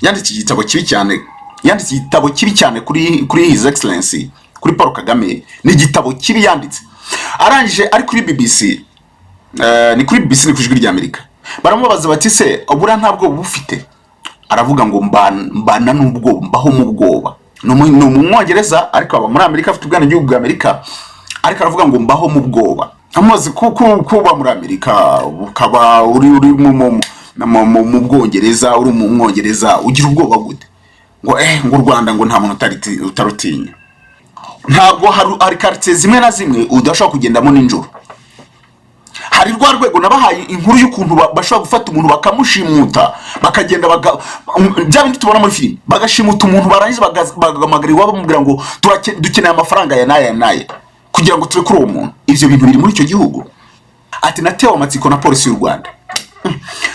Yanditse igitabo kibi cyane, yanditse igitabo kibi cyane kuri His Excellency, kuri Paul Kagame. Ni igitabo kibi yanditse. Arangije ari kuri BBC, ni kuri BBC, ni ku Ijwi ry'Amerika, baramubaza bati: "Se buriya nta bwoba ufite?" Aravuga ngo: "Mbana n'ubwoba, mbaho mu bwoba." Ni umwongereza ariko aba muri Amerika, afite ubwenegihugu bwa Amerika, ariko aravuga ngo: "Mbaho mu bwoba." Amaze kuba muri Amerika, ukaba uri mu Bwongereza, uri mu Mwongereza, ugira ubwoba gute? Ngo u Rwanda ngo nta muntu utarutinya. Ntabwo hari quartier zimwe na zimwe udashobora kugendamo nijoro. Hari rwa rwego nabahaye inkuru y'ukuntu bashobora gufata umuntu bakamushimuta, bakagenda bya bindi tubona muri filime, bagashimuta umuntu, barangiza bagahamagara iwabo bamubwira ngo: "Dukeneye amafaranga ya n'aya n'aya kugira ngo turekure uwo muntu." Ibyo bintu biri muri icyo gihugu. Ati: "Natewe amatsiko na polisi y'u Rwanda.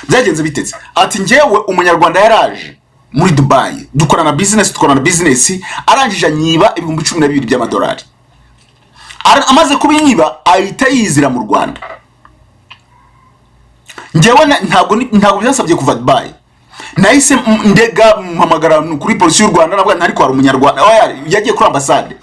Byagenze bitetse?" Ati: "Njyewe umunyarwanda yaraje muri Dubai, dukorana business, arangije anyiba 12,000 by'amadolari. Amaze kubinyiba ahita yizira mu Rwanda. Njyewe ntabwo byasabye kuva Dubai, nahise ndega, mpamagara kuri polisi y'u Rwanda." Navuga nti: "Ariko hari umunyarwanda." Oya, yagiye kuri ambasade,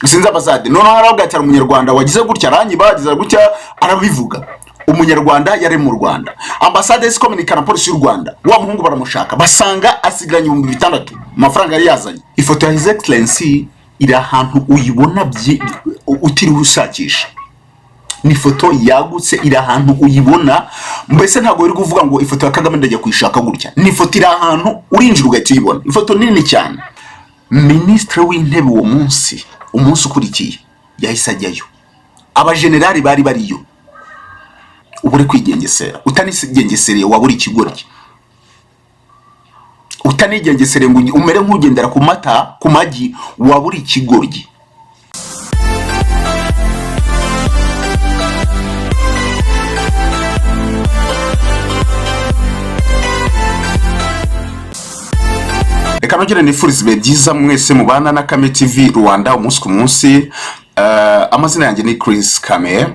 sinzi ambasade. Noneho aravuga ati: "Hari umunyarwanda wagize gutya aranyiba, agize gutya." Arabivuga, umunyarwanda yari mu Rwanda. Ambasade yahise ikominika na polisi y'u Rwanda, wa muhungu baramushaka, basanga asigaranye 6000 mu mafaranga yari yazanye. Ifoto ya His Excellency iri ahantu uyibona utiriwe ushakisha. Ni ifoto yagutse, iri ahantu uyibona. Mbese ntabwo uri kuvuga ngo ifoto ya Kagame ndajya kuyishaka gutya. Ni ifoto iri ahantu urinjira ugahita uyibona, ifoto nini cyane. Minisitiri w'Intebe uwo munsi, umunsi ukurikiye yahise ajyayo, abajenerali bari bariyo. Uba uri kwigengesera, utanigengesereye waba uri ikigoryi. Utanigengesereye ngo umere nk'ugendera ku mata, ku magi, waba uri ikigoryi. Reka nongere nifurize ibihe byiza mwese mubana na Kame TV Rwanda umunsi ku munsi. Amazina yanjye ni Chris Kame.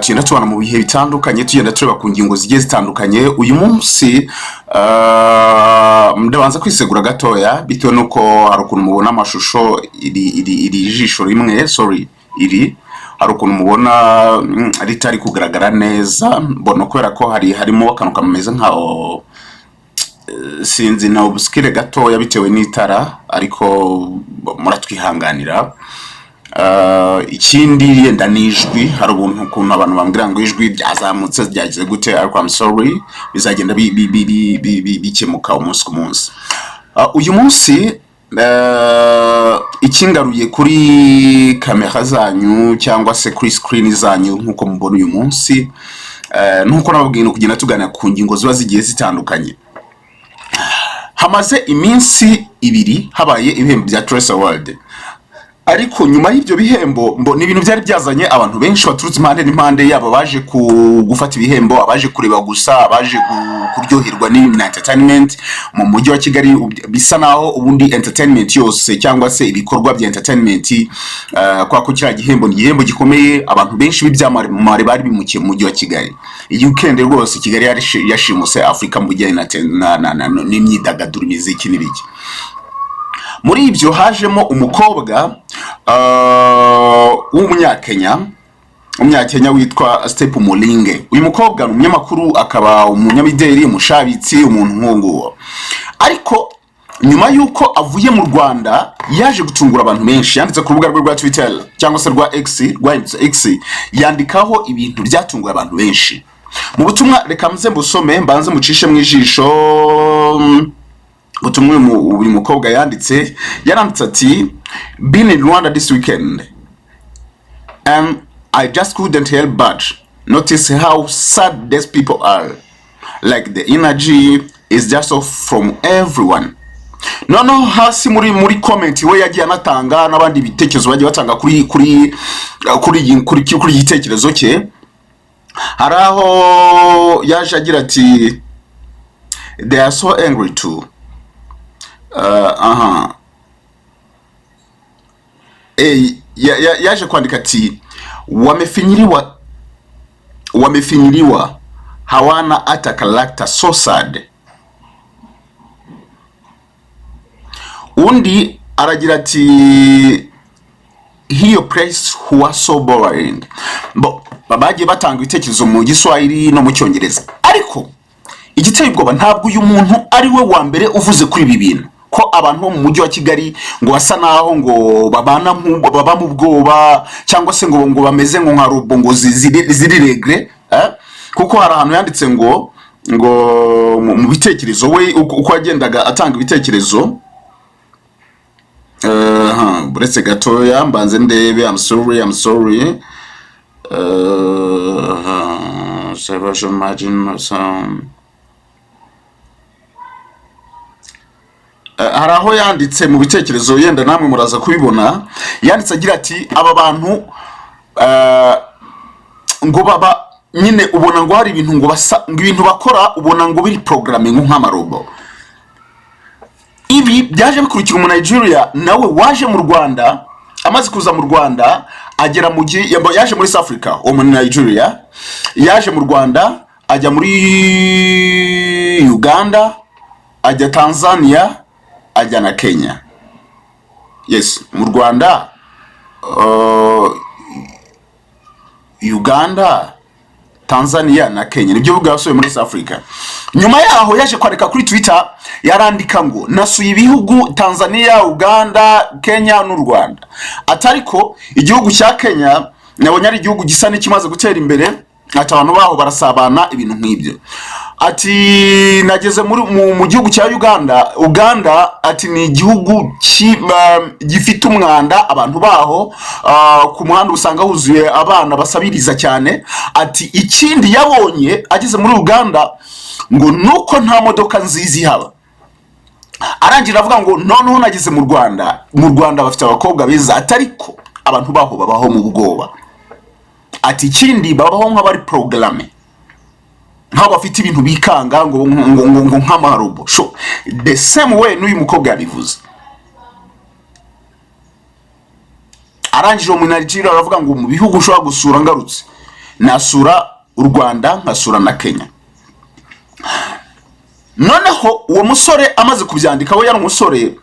Tugenda tubana mu bihe bitandukanye, tugenda tureba ku ngingo zigiye zitandukanye. Uyu munsi ndabanza kwisegura gatoya bitewe n'uko hari ukuntu mubona amashusho iri jisho rimwe, sorry, iri hari ukuntu mubona ritari kugaragara neza. Mbona kubera ko harimo akantu kameze nka sinzi, na obscure gatoya bitewe n'itara, ariko muratwihanganira. Ikindi yenda n'ijwi, hari ubuntu ukuntu abantu bambwira ngo ijwi ryazamutse, ryagize gute, ariko I'm sorry, bizagenda bikemuka umunsi ku munsi. Uyu munsi ikingaruye kuri kamera zanyu cyangwa se kuri screen zanyu nk'uko mubona uyu munsi, nk'uko nababwiye, ni ukugenda tuganira ku ngingo ziba zigiye zitandukanye. Hamaze iminsi 2 habaye ibihembo bya Trace Award, ariko nyuma y'ibyo bihembo ni ibintu byari byazanye abantu benshi baturutse impande n'impande, yaba abaje gufata ibihembo, abaje kureba gusa, abaje kuryoherwa na entertainment mu mujyi wa Kigali. Bisa naho ubundi entertainment yose cyangwa se ibikorwa bya entertainment, kwa ko kiriya gihembo ni igihembo gikomeye, abantu benshi b'ibyamamare bari bimukiye mu mujyi wa Kigali. Iyi weekend rwose Kigali yari yashimuse Afurika mu bijyanye na n'imyidagaduro, imiziki n'ibiki. Muri ibyo hajemo umukobwa w'umunyakenya witwa Step Mulinge. Uyu mukobwa ni umunyamakuru, akaba umunyamideli, umushabitsi, umuntu nk'uwo nguwo. Ariko nyuma y'uko avuye mu Rwanda yaje gutungura abantu benshi. Yanditse ku rubuga rwe rwa Twitter cyangwa se rwa X, rwahindutse X, yandikaho ibintu byatunguye abantu benshi. Mu butumwa, reka mze mbusome, mbanze mucishe mu ijisho ubutumwa uyu mukobwa yanditse. Yaranditse ati: "Been in Rwanda this weekend and I just couldn't help but notice how sad these people are. Like, the energy is just off from everyone." Noneho hasi muri comment we yagiye anatanga n'abandi bitekerezo bagiye batanga kuri igitekerezo cye. Hari aho yaje agira ati: "They are so angry too." Aha yaje kwandika ati: "Wamefinyiliwa, wamefinyiliwa, hawana hata character, so sad." Undi aragira ati: "Hiyo place huwa so boring." Bo bagiye batanga ibitekerezo mu Giswahili no mu Cyongereza. Ariko igiteye ubwoba, ntabwo uyu muntu ari we wa mbere uvuze kuri ibi bintu, ko abantu bo mu mujyi wa Kigali ngo basa naho ngo babana baba mu bwoba, cyangwa se ngo bameze ngo nka robot, ngo ziri réglées, eh? Kuko hari ahantu yanditse ngo mu bitekerezo we, uko yagendaga atanga ibitekerezo. Buretse gatoya mbanze ndebe. I'm sorry, I'm sorry. Imagine some. Hari aho yanditse mu bitekerezo, yenda namwe muraza kubibona, yanditse agira ati: "Aba bantu ngo baba nyine ubona ngo hari ibintu ngo basa, ngo ibintu bakora ubona ngo biri programming nk'amarobo." Ibi byaje bikurikira umu Nigeria nawe waje mu Rwanda. Amaze kuza mu Rwanda, agera mu gihe yaje muri South Africa. Uwo mu Nigeria yaje mu Rwanda, ajya muri Uganda, ajya Tanzania, ajya na Kenya. Yes, mu Rwanda, Uganda, Tanzania na Kenya, nibyo bihugu yasuye muri South Africa. Nyuma yaho yaje kwandika kuri Twitter, yarandika ngo: "Nasuye ibihugu Tanzania, Uganda, Kenya n'u Rwanda." Ati: "Ariko igihugu cya Kenya nabonye ari igihugu gisa n'ikimaze gutera imbere." Ati: "Abantu baho barasabana," ibintu nk'ibyo. Ati: "Nageze mu gihugu cya Uganda. Uganda," ati, "ni igihugu gifite umwanda. Abantu baho ku muhanda usanga huzuye abana basabiriza cyane." Ati ikindi yabonye ageze muri Uganda ngo nuko nta modoka nziza ihaba. Arangira avuga ngo: "Noneho nageze mu Rwanda. Mu Rwanda bafite abakobwa beza." Ati: "Ariko abantu baho babaho mu bwoba." Ati: "Ikindi babaho nk'abari programmé, nk'aho bafite ibintu bikanga ngo nk'amarobo." So the same way n'uyu mukobwa yabivuze. Arangije uwo Munayigeriya aravuga ngo: "Mu bihugu ushobora gusura ngarutse, nasura u Rwanda, nkasura na Kenya." Noneho uwo musore amaze kubyandika, we yari umusore,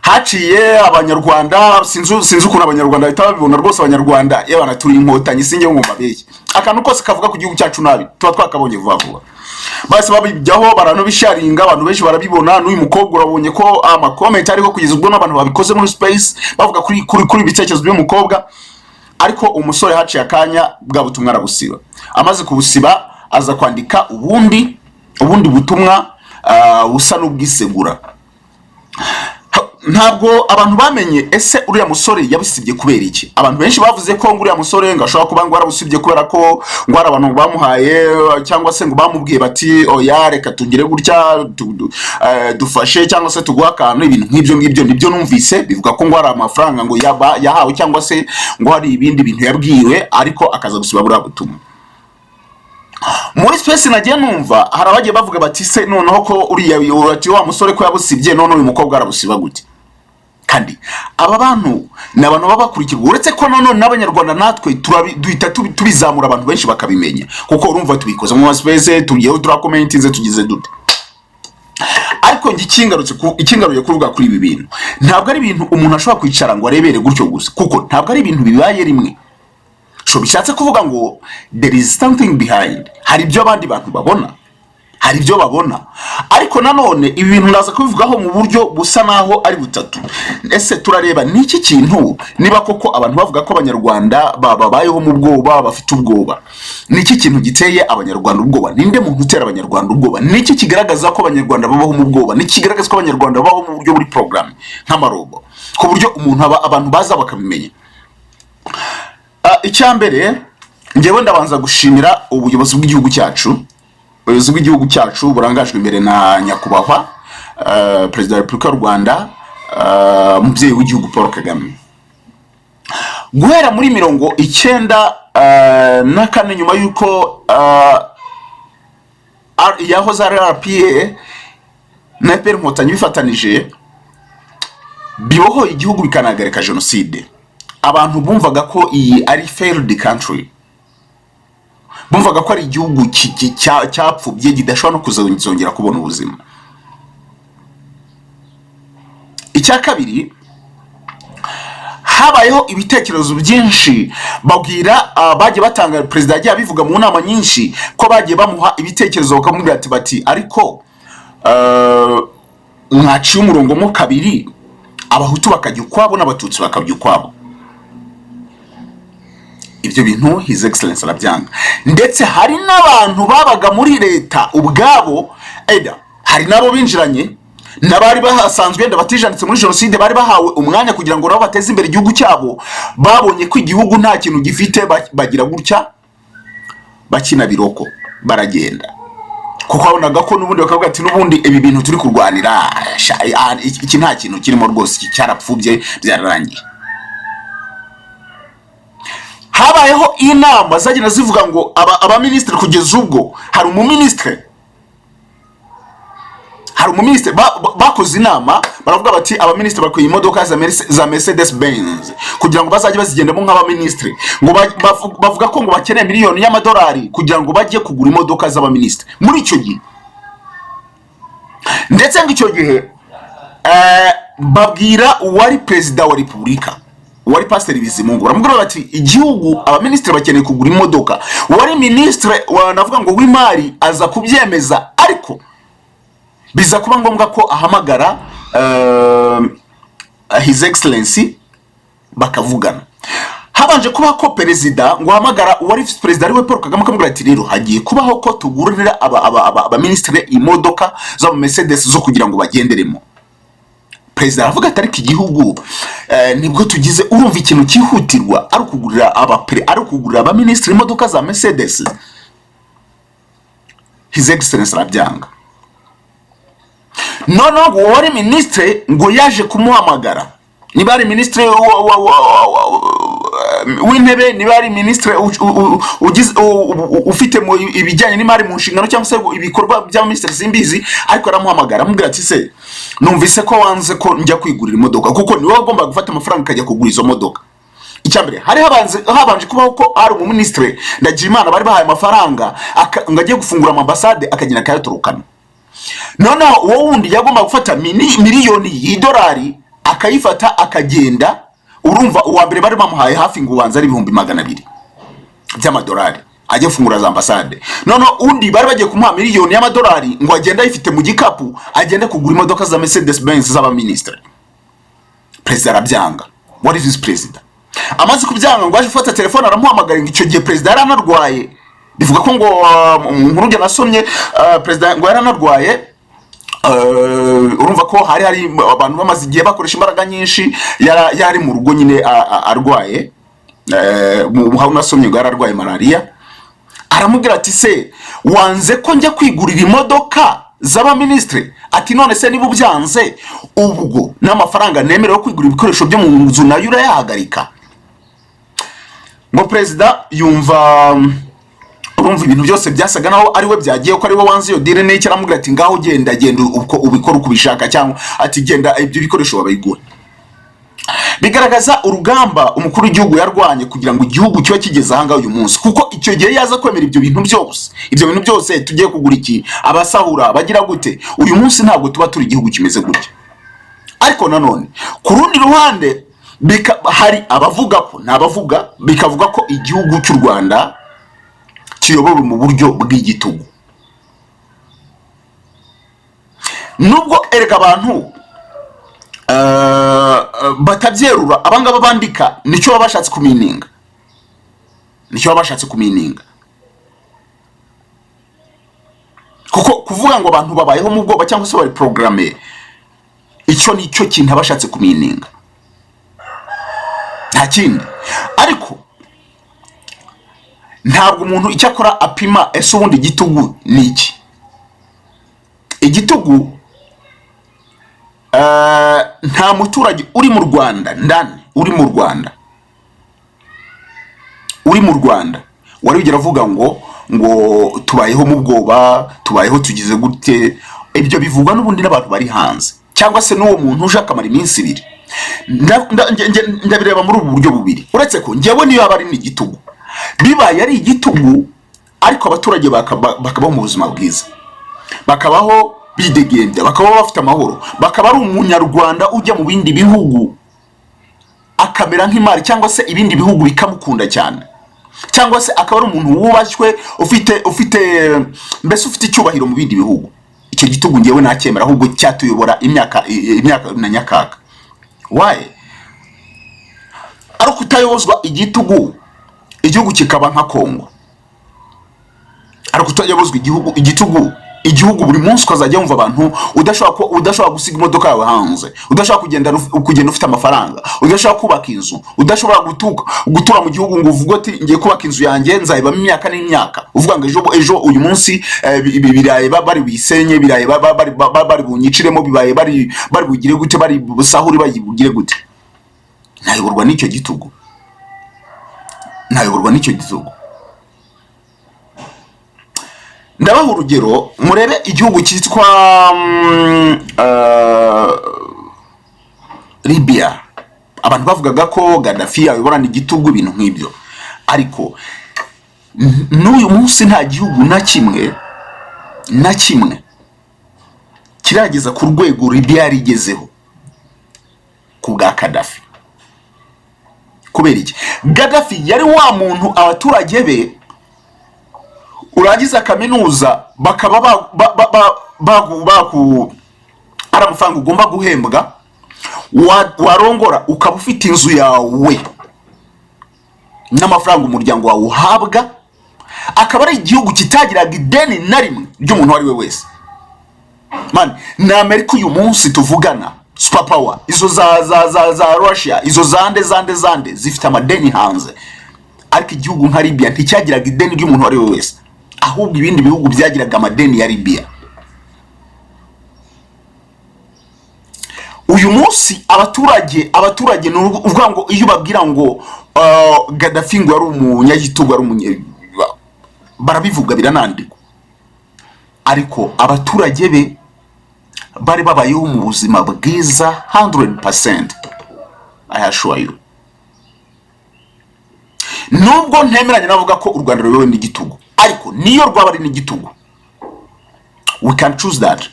haciye Abanyarwanda, sinzi ukuntu Abanyarwanda bahita babibona rwose. Abanyarwanda yabana turi Inkotanyi, sinjye ngo mbabeshye, akantu kose kavuga ku gihugu cyacu nabi tuba twakabonye vuba vuba. Bahise babijyaho, baranabisharinga, abantu benshi barabibona. N'uyu mukobwa urabonye ko ama comment ariho, kugeza ubwo n'abantu babikoze muri space bavuga kuri ibitekerezo by'umukobwa. Ariko umusore haciye akanya bwa butumwa arabusiba. Amaze kubusiba, aza kwandika ubundi butumwa busa n'ubwisegura. Ntabwo abantu bamenye ese uriya musore yabisibye kubera iki. Abantu benshi bavuze ko ngo uriya musore ngo ashobora kuba ngo yarabusibye kubera ko ngo hari abantu bamuhaye, cyangwa se ngo bamubwiye bati: "Oya, reka tugire gutya, dufashe cyangwa se tuguhe akantu," ibintu nk'ibyo ngibyo. Nibyo numvise bivuga ko ngo hari amafaranga ngo yaba yahawe, cyangwa se ngo hari ibindi bintu yabwiwe, ariko akaza gusiba buriya butumwa. Muri space nagiye numva hari abagiye bavuga bati: "Se noneho ko uriya, ati wa musore ko yabusibye, none uyu mukobwa arabusiba gute?" Kandi aba bantu ni abantu baba bakurikirwa, uretse ko nanone n'Abanyarwanda natwe duhita tubizamura, abantu benshi bakabimenya, kuko urumva tubikoze mu ma space, tugiyeho, turakomentinze, tugize dute. Ariko njye ikingaruye kuvuga kuri ibi bintu, ntabwo ari ibintu umuntu ashobora kwicara ngo arebere gutyo gusa, kuko ntabwo ari ibintu bibaye rimwe. So bishatse kuvuga ngo there is something behind, hari ibyo abandi bantu babona, hari ibyo babona. Ariko nanone ibi bintu ndaza kubivugaho mu buryo busa naho ari butatu. Ese turareba ni iki kintu, niba koko abantu bavuga ko Abanyarwanda babayeho mu bwoba, bafite ubwoba, ni iki kintu giteye Abanyarwanda ubwoba? Ninde muntu utera Abanyarwanda ubwoba? Ni iki kigaragaza ko Abanyarwanda babaho mu bwoba? Ni iki kigaragaza ko Abanyarwanda babaho mu buryo buri porogaramu nk'amarobo, ku buryo umuntu aba abantu baza bakabimenya? Icya mbere, njyewe ndabanza gushimira ubuyobozi bw'igihugu cyacu. Ubuyobozi bw'igihugu cyacu burangajwe imbere na nyakubahwa Perezida wa Repubulika y'u Rwanda, umubyeyi w'igihugu Paul Kagame. Guhera muri 94, nyuma y'uko yahoze ari RPA na FPR Inkotanyi bifatanije bibohoye igihugu, bikanahagarika jenoside, abantu bumvaga ko iyi ari failed country, bumvaga ko ari igihugu cyapfubye, kidashobora no kuzongera kubona ubuzima. Icya kabiri, Icya kabiri, habayeho ibitekerezo byinshi babwira bagiye batanga. Perezida yagiye abivuga mu nama nyinshi ko bagiye bamuha ibitekerezo, bakamubwira ati bati ariko mwaciye umurongo mo kabiri, Abahutu bakajya ukwabo n'Abatutsi bakajya ukwabo. Ibyo bintu His Excellence arabyanga. Ndetse hari n'abantu babaga muri leta ubwabo, eda hari n'abo binjiranye n'abari bahasanzwe, wenda batijanditse muri jenoside, bari bahawe umwanya kugira ngo nabo bateze imbere igihugu cyabo. Babonye ko igihugu nta kintu gifite, bagira gutya bakina biroko, baragenda, kuko babonaga ko n'ubundi, bakavuga ati n'ubundi ibi bintu turi kurwanira, iki nta kintu kirimo rwose, iki cyarapfubye, byararangiye. Habayeho inama zagenda zivuga ngo abaminisitiri, kugeza ubwo hari umuminisitiri bakoze inama, baravuga bati abaminisitiri bakwiye imodoka za Mercedes Benz kugira ngo bazajye bazigendamo nk'abaminisitiri. Ngo bavuga ko ngo bakeneye miliyoni y'amadolari kugira ngo bajye kugura imodoka z'abaminisitiri muri icyo gihe. Ndetse ngo icyo gihe babwira uwari perezida wa repubulika, uwari Pasiteri Bizimungu, baramubwira bati igihugu, abaminisitiri bakeneye kugura imodoka. Uwari minisitiri navuga ngo w'imari aza kubyemeza, ariko biza kuba ngombwa ko ahamagara His Excellency bakavugana. Habanje kuba ko perezida ngo ahamagara uwari visi perezida, ariwe Paul Kagame, akamubwira ati rero hagiye kubaho ko tugurira abaminisitiri imodoka z'ama Mercedes zo kugira ngo bagenderemo. Perezida aravuga ati ariko igihugu nibwo tugize, urumva ikintu cyihutirwa ari ukugurira abaminisitiri imodoka za Mercedes? His Excellence arabyanga. Noneho ngo uwari minisitiri ngo yaje kumuhamagara, niba ari minisitiri w'intebe, niba ari minisitiri ufite mu ibijyanye n'imari mu nshingano cyangwa se ibikorwa bya minisitiri, simbizi, ariko aramuhamagara, amubwira ati se numvise ko wanze ko njya kwigurira imodoka, kuko niwe wagombaga gufata amafaranga akajya kugura izo modoka. Icya mbere, hari habanje kubaho ko hari umuminisitiri Ndagijimana bari bahaye amafaranga ngo ajye gufungura amambasade, akagenda akayatorokana. Noneho uwo wundi yagomba gufata miliyoni y'idolari, akayifata akagenda. Urumva uwa mbere bari bamuhaye hafi ngo ubanza ari 200,000 by'amadolari ajya gufungura za ambasade. Noneho undi bari bagiye kumuha miliyoni y'amadolari ngo agende ayifite mu gikapu, agende kugura imodoka za Mercedes Benz z'abaminisitiri. Perezida arabyanga, wari visi perezida. Amaze kubyanga, ngo aje gufata telefone aramuhamagara. Ngo icyo gihe perezida yari anarwaye, bivuga ko ngo mu nkuru njye nasomye, perezida ngo yari anarwaye. Urumva ko hari abantu bamaze igihe bakoresha imbaraga nyinshi, yari mu rugo nyine arwaye. Mu aho nasomye ngo yari arwaye malariya. Aramubwira ati se wanze ko njya kwigurira imodoka z'abaminisitiri? Ati none se niba ubyanze, ubwo n'amafaranga nemerewe kwigura ibikoresho byo mu nzu nayo urayahagarika? Ngo perezida yumva, urumva ibintu byose byasaga naho ari we byagiye, ko ari we wanze iyo deal n'icyo. Aramubwira ati ngaho genda, genda uko ubikora uko ubishaka, cyangwa ati genda ibyo bikoresho babigura. Bigaragaza urugamba umukuru w'igihugu yarwanye kugira ngo igihugu kibe kigeze ahangaha uyu munsi, kuko icyo gihe yaza kwemera ibyo bintu byose, ibyo bintu byose tugiye kugura iki, abasahura bagira gute, uyu munsi ntabwo tuba turi igihugu kimeze gutya. Ariko nanone ku rundi ruhande hari abavuga ko, ni abavuga bikavuga ko igihugu cy'u Rwanda kiyobowe mu buryo bw'igitugu. Nubwo erega abantu batabyerura, abangaba bandika nicyo baba bashatse kumininga, nicyo baba bashatse kumininga, kuko kuvuga ngo abantu babayeho mu bwoba cyangwa se bari programmé, icyo nicyo kintu aba ashatse kumininga, nta kindi. Ariko ntabwo umuntu icyo akora apima. Ese ubundi igitugu ni iki? Igitugu, nta muturage uri mu Rwanda ndani, uri mu Rwanda wari wigera avuga ngo tubayeho mu bwoba, tubayeho tugize gute. Ibyo bivugwa n'ubundi n'abantu bari hanze, cyangwa se n'uwo muntu uje akamara iminsi 2. Ndabireba muri ubu buryo bubiri. Uretse ko njyewe niyo yaba ari n'igitugu, bibaye ari igitugu ariko abaturage bakabaho mu buzima bwiza, bakabaho bidegembya, bakaba bafite amahoro, bakaba ari umunyarwanda ujya mu bindi bihugu akamera nk'imari, cyangwa se ibindi bihugu bikamukunda cyane, cyangwa se akaba ari umuntu wubashywe, ufite mbese ufite icyubahiro mu bindi bihugu. Icyo gitugu ngewe nacyemera, ahubwo cyatuyobora imyaka na nyakaka. Why? Ari ukutayobozwa igitugu, igihugu kikaba nka Kongo, ari ukutayobozwa igitugu, igihugu buri munsi ukazajya wumva abantu udashobora gusiga imodoka yawe hanze, udashobora kugenda ufite amafaranga, udashobora kubaka inzu, udashobora gutura mu gihugu ngo uvuge ati: "Ngiye kubaka inzu yanjye, nzayibamo imyaka n'imyaka", uvuga ngo ejo uyu munsi biraye bari buyisenye, biraye bari bunyiciremo, bibaye bari bugire gute, bari busahure, bari bugire gute. Nayoborwa n'icyo gitugu? Nayoborwa n'icyo gitugu? Ndabaha urugero, murebe igihugu cyitwa Libya. Abantu bavugaga ko Gaddafi ayoborana igitugu, ibintu nk'ibyo, ariko n'uyu munsi nta gihugu na kimwe na kimwe kirageza ku rwego Libya yari igezeho ku bwa Gaddafi. Kubera iki? Gaddafi yari wa muntu abaturage be urangiza kaminuza bakaba ba, ba, ba, ba, baku, baku ari amafaranga ugomba guhembwa, warongora ukaba ufite inzu yawe n'amafaranga umuryango wawe uhabwa, akaba ari igihugu kitagiraga ideni na rimwe ry'umuntu uwo ari we wese. Man, ni Amerika uyu munsi tuvugana, super power, izo za Russia, izo zande zande zande zifite amadeni hanze, ariko igihugu nka Libya nticyagiraga ideni ry'umuntu uwo ari we wese, ahubwo ibindi bihugu byagiraga amadeni ya Libya. Uyu munsi abaturage ni ukuvuga ngo iyo ubabwira ngo Gaddafi ngo yari umunyagitugu, ari umunye, barabivuga, biranandikwa, ariko abaturage be bari babayeho mu buzima bwiza 100%, I assure you. Nubwo ntemeranya navuga ko u Rwanda ruyobowe n'igitugu, ariko niyo rwaba ari n'igitugu, we can choose that.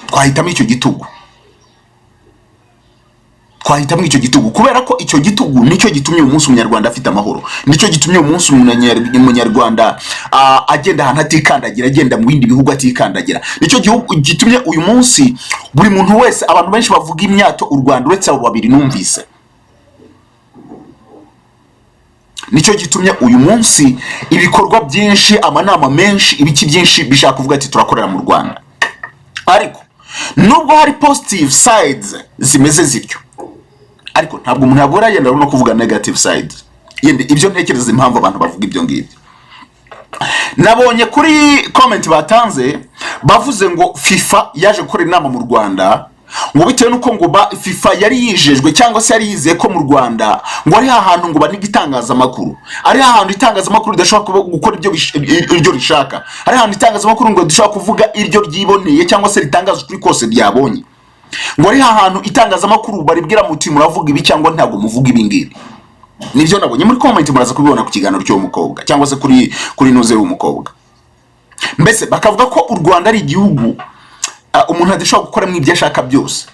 Twahitamo icyo gitugu, twahitamo icyo gitugu, kubera ko icyo gitugu nicyo gitumye uyu munsi umunyarwanda afite amahoro, nicyo gitumye uyu munsi umunyarwanda agenda ahantu atikandagira, agenda mu bindi bihugu atikandagira, nicyo gihugu gitumye uyu munsi buri muntu wese, abantu benshi bavuga imyato u Rwanda, uretse abo babiri numvise. Nicyo gitumye uyu munsi ibikorwa byinshi, amanama menshi, ibiki byinshi bishaka kuvuga ati: "Turakorera mu Rwanda." Ariko nubwo hari positive sides zimeze zityo, ariko ntabwo umuntu yabura yenda no kuvuga negative sides. Yenda ibyo ntekereza impamvu abantu bavuga ibyo ngibyo, nabonye kuri comment batanze bavuze ngo FIFA yaje gukora inama mu Rwanda, ngo bitewe n'uko ngo FIFA yari yijejwe cyangwa se yari yizeye ko mu Rwanda ngo ari hantu ngo baniga itangazamakuru, ari hantu itangazamakuru ridashobora gukora iryo rishaka, ari hantu itangazamakuru ngo dushobora kuvuga iryo ryiboneye cyangwa se ritangaza ukuri kose ryabonye, ngo ari hantu itangazamakuru baribwira muti: "Muravuga ibi cyangwa ntabwo muvuga ibi ngibi." Nibyo nabonye muri comment, muraza kubibona ku kiganiro cy'uwo mukobwa cyangwa se kuri nuze y'uwo mukobwa. Mbese bakavuga ko u Rwanda ari igihugu umuntu adashobora gukoramo ibyo ashaka byose.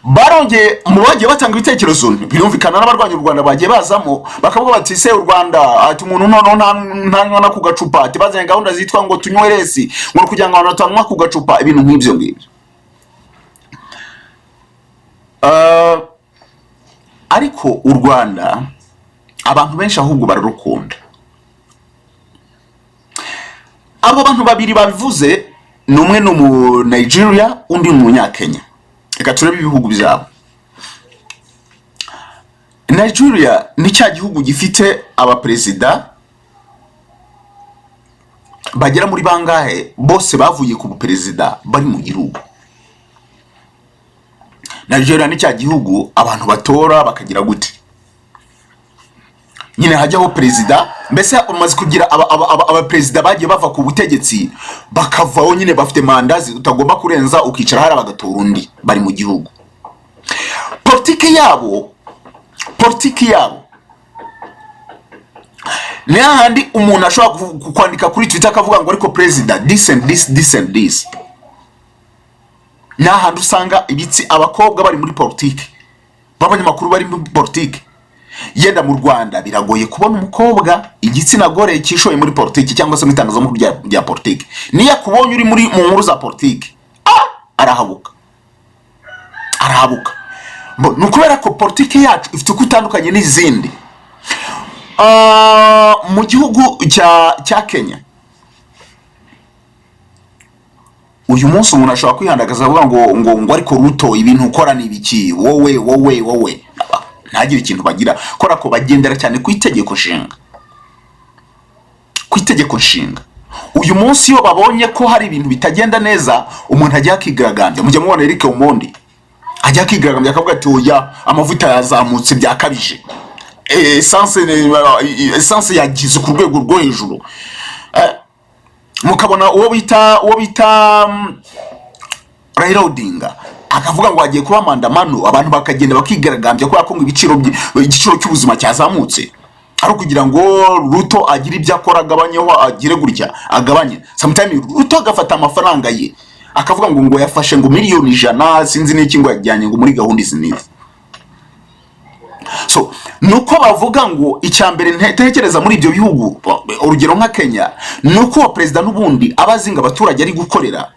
Barongeye mu bagiye batanga ibitekerezo, birumvikana n'abarwanya u Rwanda bagiye bazamo, bakavuga bati: "Se u Rwanda", ati: "Umuntu noneho ntanywa no ku gacupa", ati: "Bazanye gahunda zitwa ngo tunywe less", ngo kugira ngo abantu batanywa ku gacupa, ibintu nk'ibyo ngibyo. Ariko u Rwanda abantu benshi ahubwo bararukunda. Abo bantu babiri babivuze, ni umwe ni umu Nigeria, undi ni umunyakenya. Reka turebe ibihugu byabo. Nigeria ni cya gihugu gifite abaperezida bagera muri bangahe, bose bavuye ku buperezida bari mu gihugu. Nigeria ni cya gihugu abantu batora bakagira gute nyine, hajyaho perezida. Mbese bamaze kugira abaperezida bagiye bava ku butegetsi, bakavaho nyine bafite manda utagomba kurenza, ukicara hariya bagatora undi, bari mu gihugu. Politiki yabo Ni hahandi umuntu ashobora kwandika kuri Twitter akavuga ngo ariko perezida, this and this, this and this. Ni hahandi usanga ibitsi abakobwa bari muri politiki, b'abanyamakuru bari muri politiki. Yenda mu Rwanda biragoye kubona umukobwa, igitsina gore cyishoye muri politiki cyangwa se mu itangazamakuru rya politiki. Niyo akubonye uri mu nkuru za politiki, arahabuka, arahabuka. Ni ukubera ko politiki yacu ifite uko itandukanye n'izindi. Mu gihugu cya Kenya uyu munsi umuntu ashobora kwihandagaza avuga ngo ariko Ruto, ibintu ukora ni ibiki? Wowe, wowe, wowe, ntagire ikintu bagira, kubera ko bagendera cyane ku itegeko nshinga, ku itegeko nshinga. Uyu munsi iyo babonye ko hari ibintu bitagenda neza, umuntu ajya akigaragambya. Mujya mubona Eric Omondi ajya akigaragambya akavuga ati oya, amavuta yazamutse byakabije, essence yagize ku rwego rwo hejuru. Mukabona uwo bita Raila Odinga akavuga ngo hagiye kuba maandamano, abantu bakagenda bakigaragambya kubera ko ngo igiciro cy'ubuzima cyazamutse, ari ukugira ngo Ruto agire ibyo akora, agabanyeho, agire gutya agabanye. Sometimes Ruto agafata amafaranga ye akavuga ngo yafashe ngo miliyoni 100, sinzi n'iki, ngo yajyanye ngo muri gahunda izi n'izi. So nuko bavuga ngo icya mbere ntekereza muri ibyo bihugu, urugero nka Kenya, ni uko uwo perezida n'ubundi aba azi ngo abaturage ari gukorera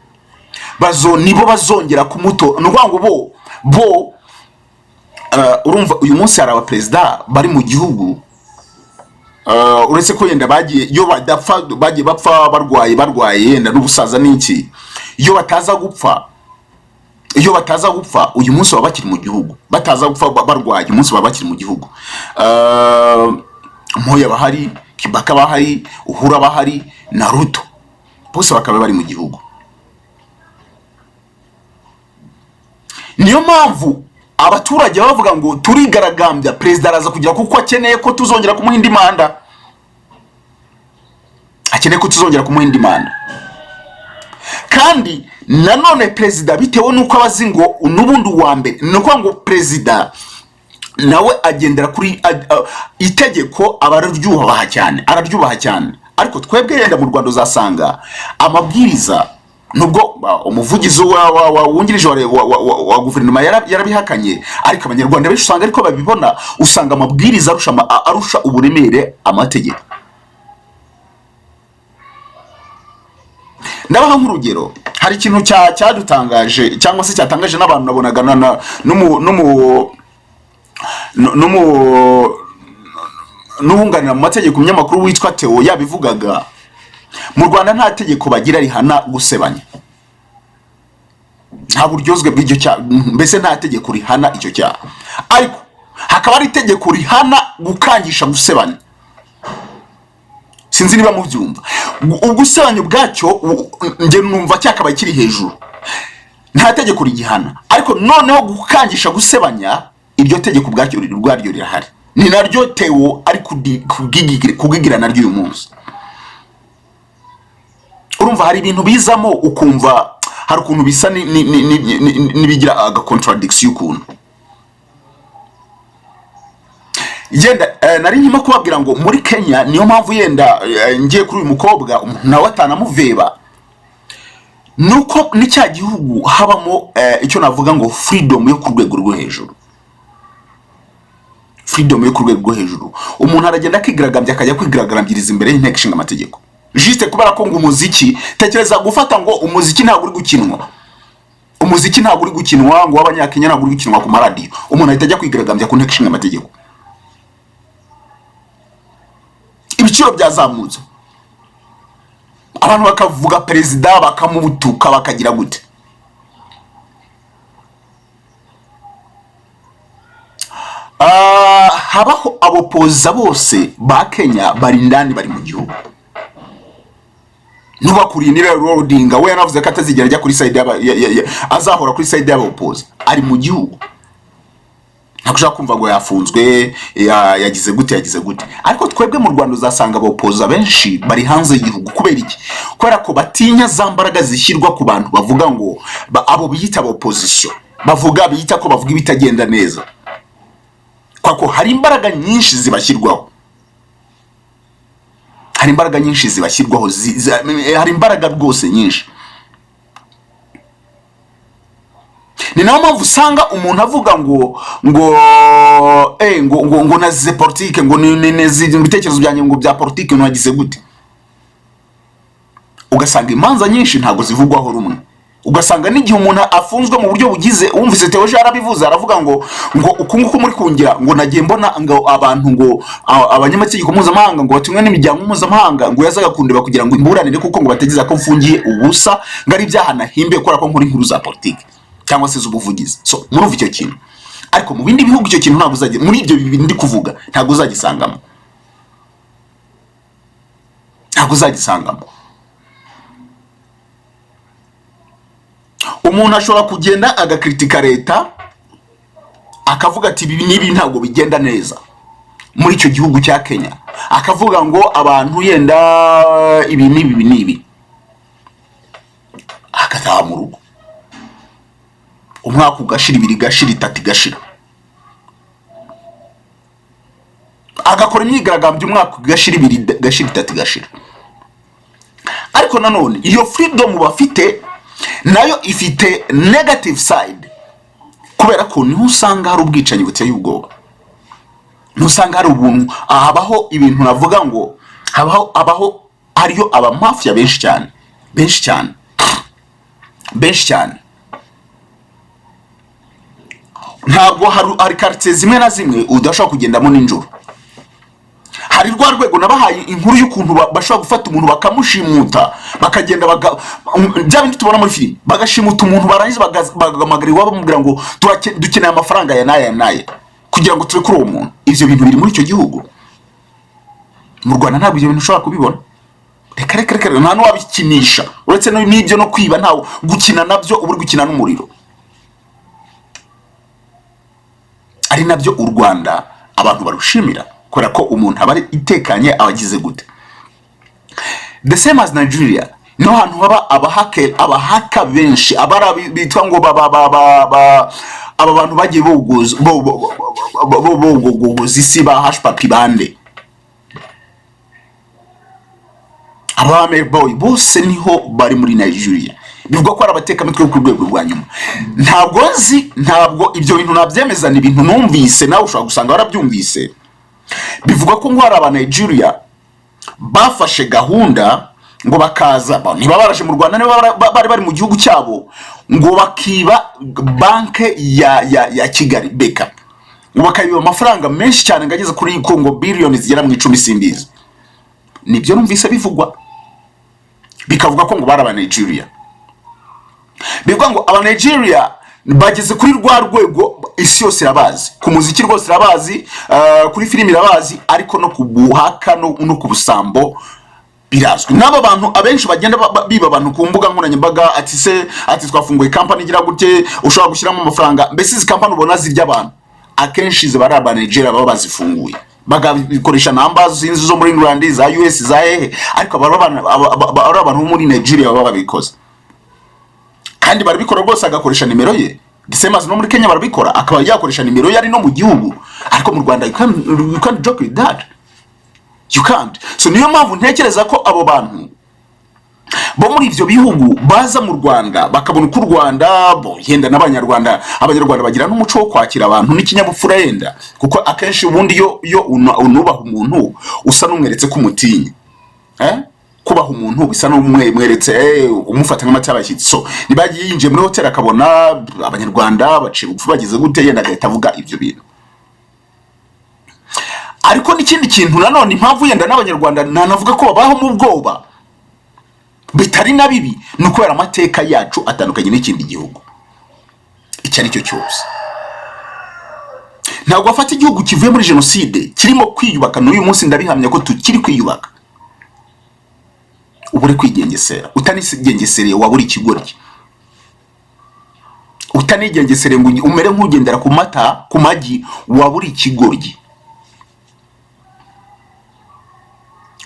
bazo nibo bazongera kumutora. Ni ukuvuga ngo bo urumva uyu munsi hari abaperezida bari mu gihugu, uretse ko yenda bagiye, iyo badapfa bagiye bapfa barwaye yenda n'ubusaza n'iki. Iyo bataza gupfa uyu munsi baba bakiri mu gihugu. Bataza gupfa barwaye, uyu munsi baba bakiri mu gihugu. Moi bahari, Kibaki bahari, Uhuru bahari na Ruto, bose bakaba bari mu gihugu. Niyo mpamvu abaturage bavuga ngo turigaragambya, perezida araza kugira, kuko akeneye ko tuzongera kumuha indi manda, akeneye ko tuzongera kumuha indi manda. Kandi nanone perezida, bitewe n'uko aba azi ngo n'ubundi uwa mbere, ni ukuvuga ngo perezida nawe agendera kuri itegeko, aba araryubaha cyane, araryubaha cyane. Ariko twebwe yenda mu Rwanda uzasanga amabwiriza, nubwo umuvugizi wungirije wa guverinoma yarabihakanye, ariko abanyarwanda benshi usanga ariko babibona, usanga amabwiriza arusha uburemere amategeko. Ndabaha nk'urugero, hari ikintu cyadutangaje cyangwa se cyatangaje n'abantu nabonaga n'uwunganira mu mategeko umunyamakuru witwa Theo yabivugaga. Mu Rwanda nta tegeko bagira rihana gusebanya, nta buryozwe bw'icyo cyaha, mbese nta tegeko rihana icyo cyaha, ariko hakaba hari itegeko rihana gukangisha gusebanya. Sinzi niba mubyumva. Ugusebanya ubwacyo njye numva cyakabaye kiri hejuru, nta tegeko rigihana, ariko noneho gukangisha gusebanya, iryo tegeko ubwacyo ubwaryo rirahari. Ni naryo Theo ari kugigira naryo uyu munsi. Urumva hari ibintu bizamo ukumva hari ukuntu bisa n'ibigira aga contradiction ukuntu. Yenda nari nkimo kubabwira ngo muri Kenya niyo mpamvu yenda ngiye kuri uyu mukobwa, umuntu nawe atanamuveba, nuko ni cya gihugu habamo icyo navuga ngo freedom yo ku rwego rwo hejuru, freedom yo ku rwego rwo hejuru. Umuntu aragenda akigaragambya, akajya kwigaragambiriza imbere y'inteko ishinga amategeko, juste kubera ko ngo umuziki, tekereza gufata ngo umuziki ntabwo uri gukinwa, umuziki ntabwo uri gukinwa ngo w'abanyakenya ntabwo uri gukinwa ku maradiyo, umuntu ahita ajya kwigaragambya ku nteko ishinga amategeko. Ibiciro byazamutse, abantu bakavuga perezida, bakamutuka, bakagira gute. Habaho abopoza bose ba Kenya bari indani, bari mu gihugu. N'ubakuriye ni Raila Odinga, we yanavuze ko atazigera ajya kuri side y'aba, azahora kuri side y'abapoza, ari mu gihugu. Ntabwo ushaka kumva ngo yafunzwe, yagize gute, yagize gute. Ariko twebwe mu Rwanda uzasanga abapoza benshi bari hanze y'igihugu. Kubera iki? Kubera ko batinya za mbaraga zishyirwa ku bantu bavuga ngo abo biyita opposition, bavuga biyita ko bavuga ibitagenda neza, kwa ko hari imbaraga nyinshi zibashyirwaho. Hari imbaraga nyinshi zibashyirwaho, hari imbaraga rwose nyinshi. Ni nayo mpamvu usanga umuntu avuga ngo nazize politike, ngo ni ibitekerezo byanjye ngo bya politike, nagize gute. Ugasanga imanza nyinshi ntabwo zivugwaho rumwe, ugasanga n'igihe umuntu afunzwe mu buryo bugize. Wumvise Theo yarabivuze, aravuga ngo uku nguku muri kungira, ngo nagiye mbona ngo abantu, ngo abanyamategeko mpuzamahanga, ngo batumwe n'imiryango mpuzamahanga, ngo yazaga kundeba kugira ngo imburanire, kuko ngo bategereza ko mfungiye ubusa, ngo ari ibyaha nahimbiye kubera ko nkora inkuru za politiki cyangwa se z'ubuvugizi. So murumva icyo kintu. Ariko mu bindi bihugu icyo kintu ntabwo uzajya, muri ibyo bibiri ndi kuvuga, ntabwo uzagisangamo, ntabwo uzagisangamo. Umuntu ashobora kugenda agakritika leta, akavuga ati ibi n'ibi ntabwo bigenda neza muri icyo gihugu cya Kenya, akavuga ngo abantu yenda ibi n'ibi n'ibi, agataha mu rugo, umwaka ugashira, ibiri igashira, itatu igashira, agakora imyigaragambyo, umwaka ugashira, ibiri igashira, itatu igashira. Ariko nanone iyo freedom bafite nayo ifite negative side, kubera ko niho usanga hari ubwicanyi buteye ubwoba, niho usanga hari ubuntu, habaho ibintu navuga ngo habaho hariyo abamafiya benshi cyane, benshi cyane, benshi cyane. Ntabwo hari quartier zimwe na zimwe udashobora kugendamo nijoro. Hari rwa rwego nabahaye inkuru y'ukuntu bashobora gufata umuntu bakamushimuta, bakagenda bya bindi tubona muri filime, bagashimuta umuntu, barangiza bagahamagara iwabo bamubwira ngo dukeneye amafaranga ya n'aya n'aya kugira ngo turekure uwo muntu. Ibyo bintu biri muri icyo gihugu. Mu Rwanda ntabwo ibyo bintu ushobora kubibona. Reka reka reka, nta n'uwabikinisha. Uretse n'ibyo no kwiba, ntawe gukina nabyo, uba uri gukina n'umuriro. Ari nabyo u Rwanda abantu barushimira, kubera ko umuntu aba ari itekanye, aba agize gute. The same as Nigeria, niho hantu haba abahaka benshi, abari bitwa ngo aba bantu bagiye bogoza isi, ba Hushpuppi bande, aba Boy bose niho bari muri Nigeria. Bivugwa ko ari abatekamitwe ku rwego rwa nyuma. Ntabwo nzi, ntabwo ibyo bintu nabyemeza, ni ibintu numvise, nawe ushobora gusanga warabyumvise. Bivugwa ko ngo hari aba Nigeria bafashe gahunda ngo bakaza, niba baraje mu Rwanda, niba bari bari mu gihugu cyabo, ngo bakiba banke ya Kigali beka, ngo bakabiba amafaranga menshi cyane, ngo ageze kuri ngo biliyoni zigera mu 10, simbizi. Nibyo numvise bivugwa, bikavuga ko ngo bari aba Nigeria. Bivuga ngo aba Nigeria bageze kuri rwa rwego isi yose irabazi, ku muziki rwose irabazi, kuri filimi irabazi, ariko no ku buhaka no ku busambo birazwi. N'aba bantu abenshi bagenda biba abantu ku mbuga nkoranyambaga, ati se, ati twafunguye kampani igira gute, ushobora gushyiramo amafaranga. Mbese izi kampani ubona zirya abantu, akenshi ziba ari aba Nigeria baba bazifunguye, bagabikoresha namba zinzi zo muri England, za US, za hehe, ariko aba ari abantu bo muri Nigeria baba babikoze, kandi barabikora rwose, agakoresha nimero ye. The same as no muri Kenya barabikora, akaba yakoresha nimero ye ari no mu gihugu. Ariko mu Rwanda you can't joke with that, you can't. So niyo mpamvu ntekereza ko abo bantu bo muri ibyo bihugu baza mu Rwanda bakabona uko u Rwanda bo yenda n'Abanyarwanda, Abanyarwanda bagira n'umuco wo kwakira abantu n'ikinyabupfura yenda, kuko akenshi ubundi iyo unubaha umuntu usa n'umweretse ko umutinya. Kubaha umuntu bisa n'umweretse, umufata nk'amata y'abashyitsi. So niba yagiye yinjiye muri hoteli akabona Abanyarwanda baciye bugufi, bagize gute, yenda agahita avuga ibyo bintu. Ariko n'ikindi kintu nanone, impamvu yenda n'Abanyarwanda nanavuga ko babaho mu bwoba bitari na bibi, ni ukubera amateka yacu atandukanye n'ikindi gihugu icyo ari cyo cyose. Ntabwo wafata igihugu kivuye muri jenoside, kirimo kwiyubaka n'uyu munsi, ndabihamya ko tukiri kwiyubaka, uba uri kwigengesera. Utanigengesereye waba uri ikigoryi. Utanigengesereye ngo umere nk'ugendera ku mata, ku magi, waba uri ikigoryi,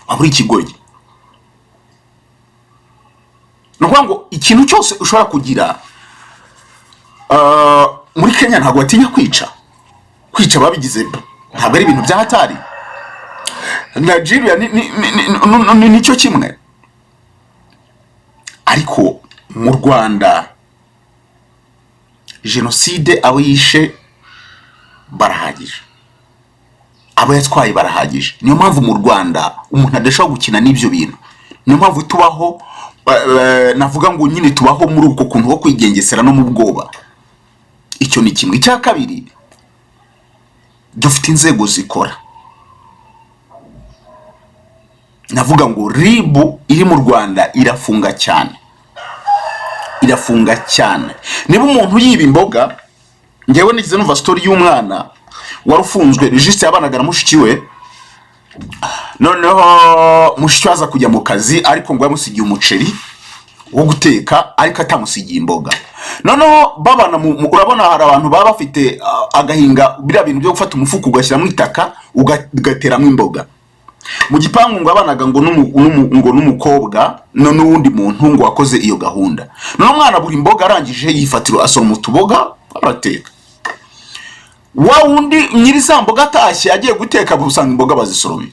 waba uri ikigoryi. Ni ukuvuga ngo ikintu cyose ushobora kugira, muri Kenya ntabwo batinya kwica, kwica babigize ntabwo ari ibintu bya hatari. Nigeria nicyo kimwe. Ariko mu Rwanda jenoside abo yishe barahagije, abo yatwaye barahagije. Niyo mpamvu mu Rwanda umuntu adashobora gukina n'ibyo bintu. Niyo mpamvu tubaho, navuga ngo nyine tubaho muri ubwo kuntu ho kwigengesera no mu bwoba. Icyo ni kimwe. Icya kabiri, dufite inzego zikora. Navuga ngo RIB iri mu Rwanda irafunga cyane, irafunga cyane. Niba umuntu yiba imboga, ngewe nigeze numva story y'umwana wari ufunzwe, juste yabanaga na mushiki we. Noneho mushiki we aza kujya mu kazi, ariko ngo yamusigiye umuceri wo guteka, ariko atamusigiye imboga. Noneho babana urabona hari abantu baba bafite agahinga, biriya bintu byo gufata umufuka ugashyiramo itaka, ugateramo imboga mu gipangu. Ngo abanaga ngo ngo n'umukobwa no n'uwundi muntu ngo wakoze iyo gahunda. Noneho umwana buri imboga, arangije yifatira, asoroma utuboga, arateka. Wa wundi nyiri za mboga atashye agiye guteka, usanga imboga bazisoromye.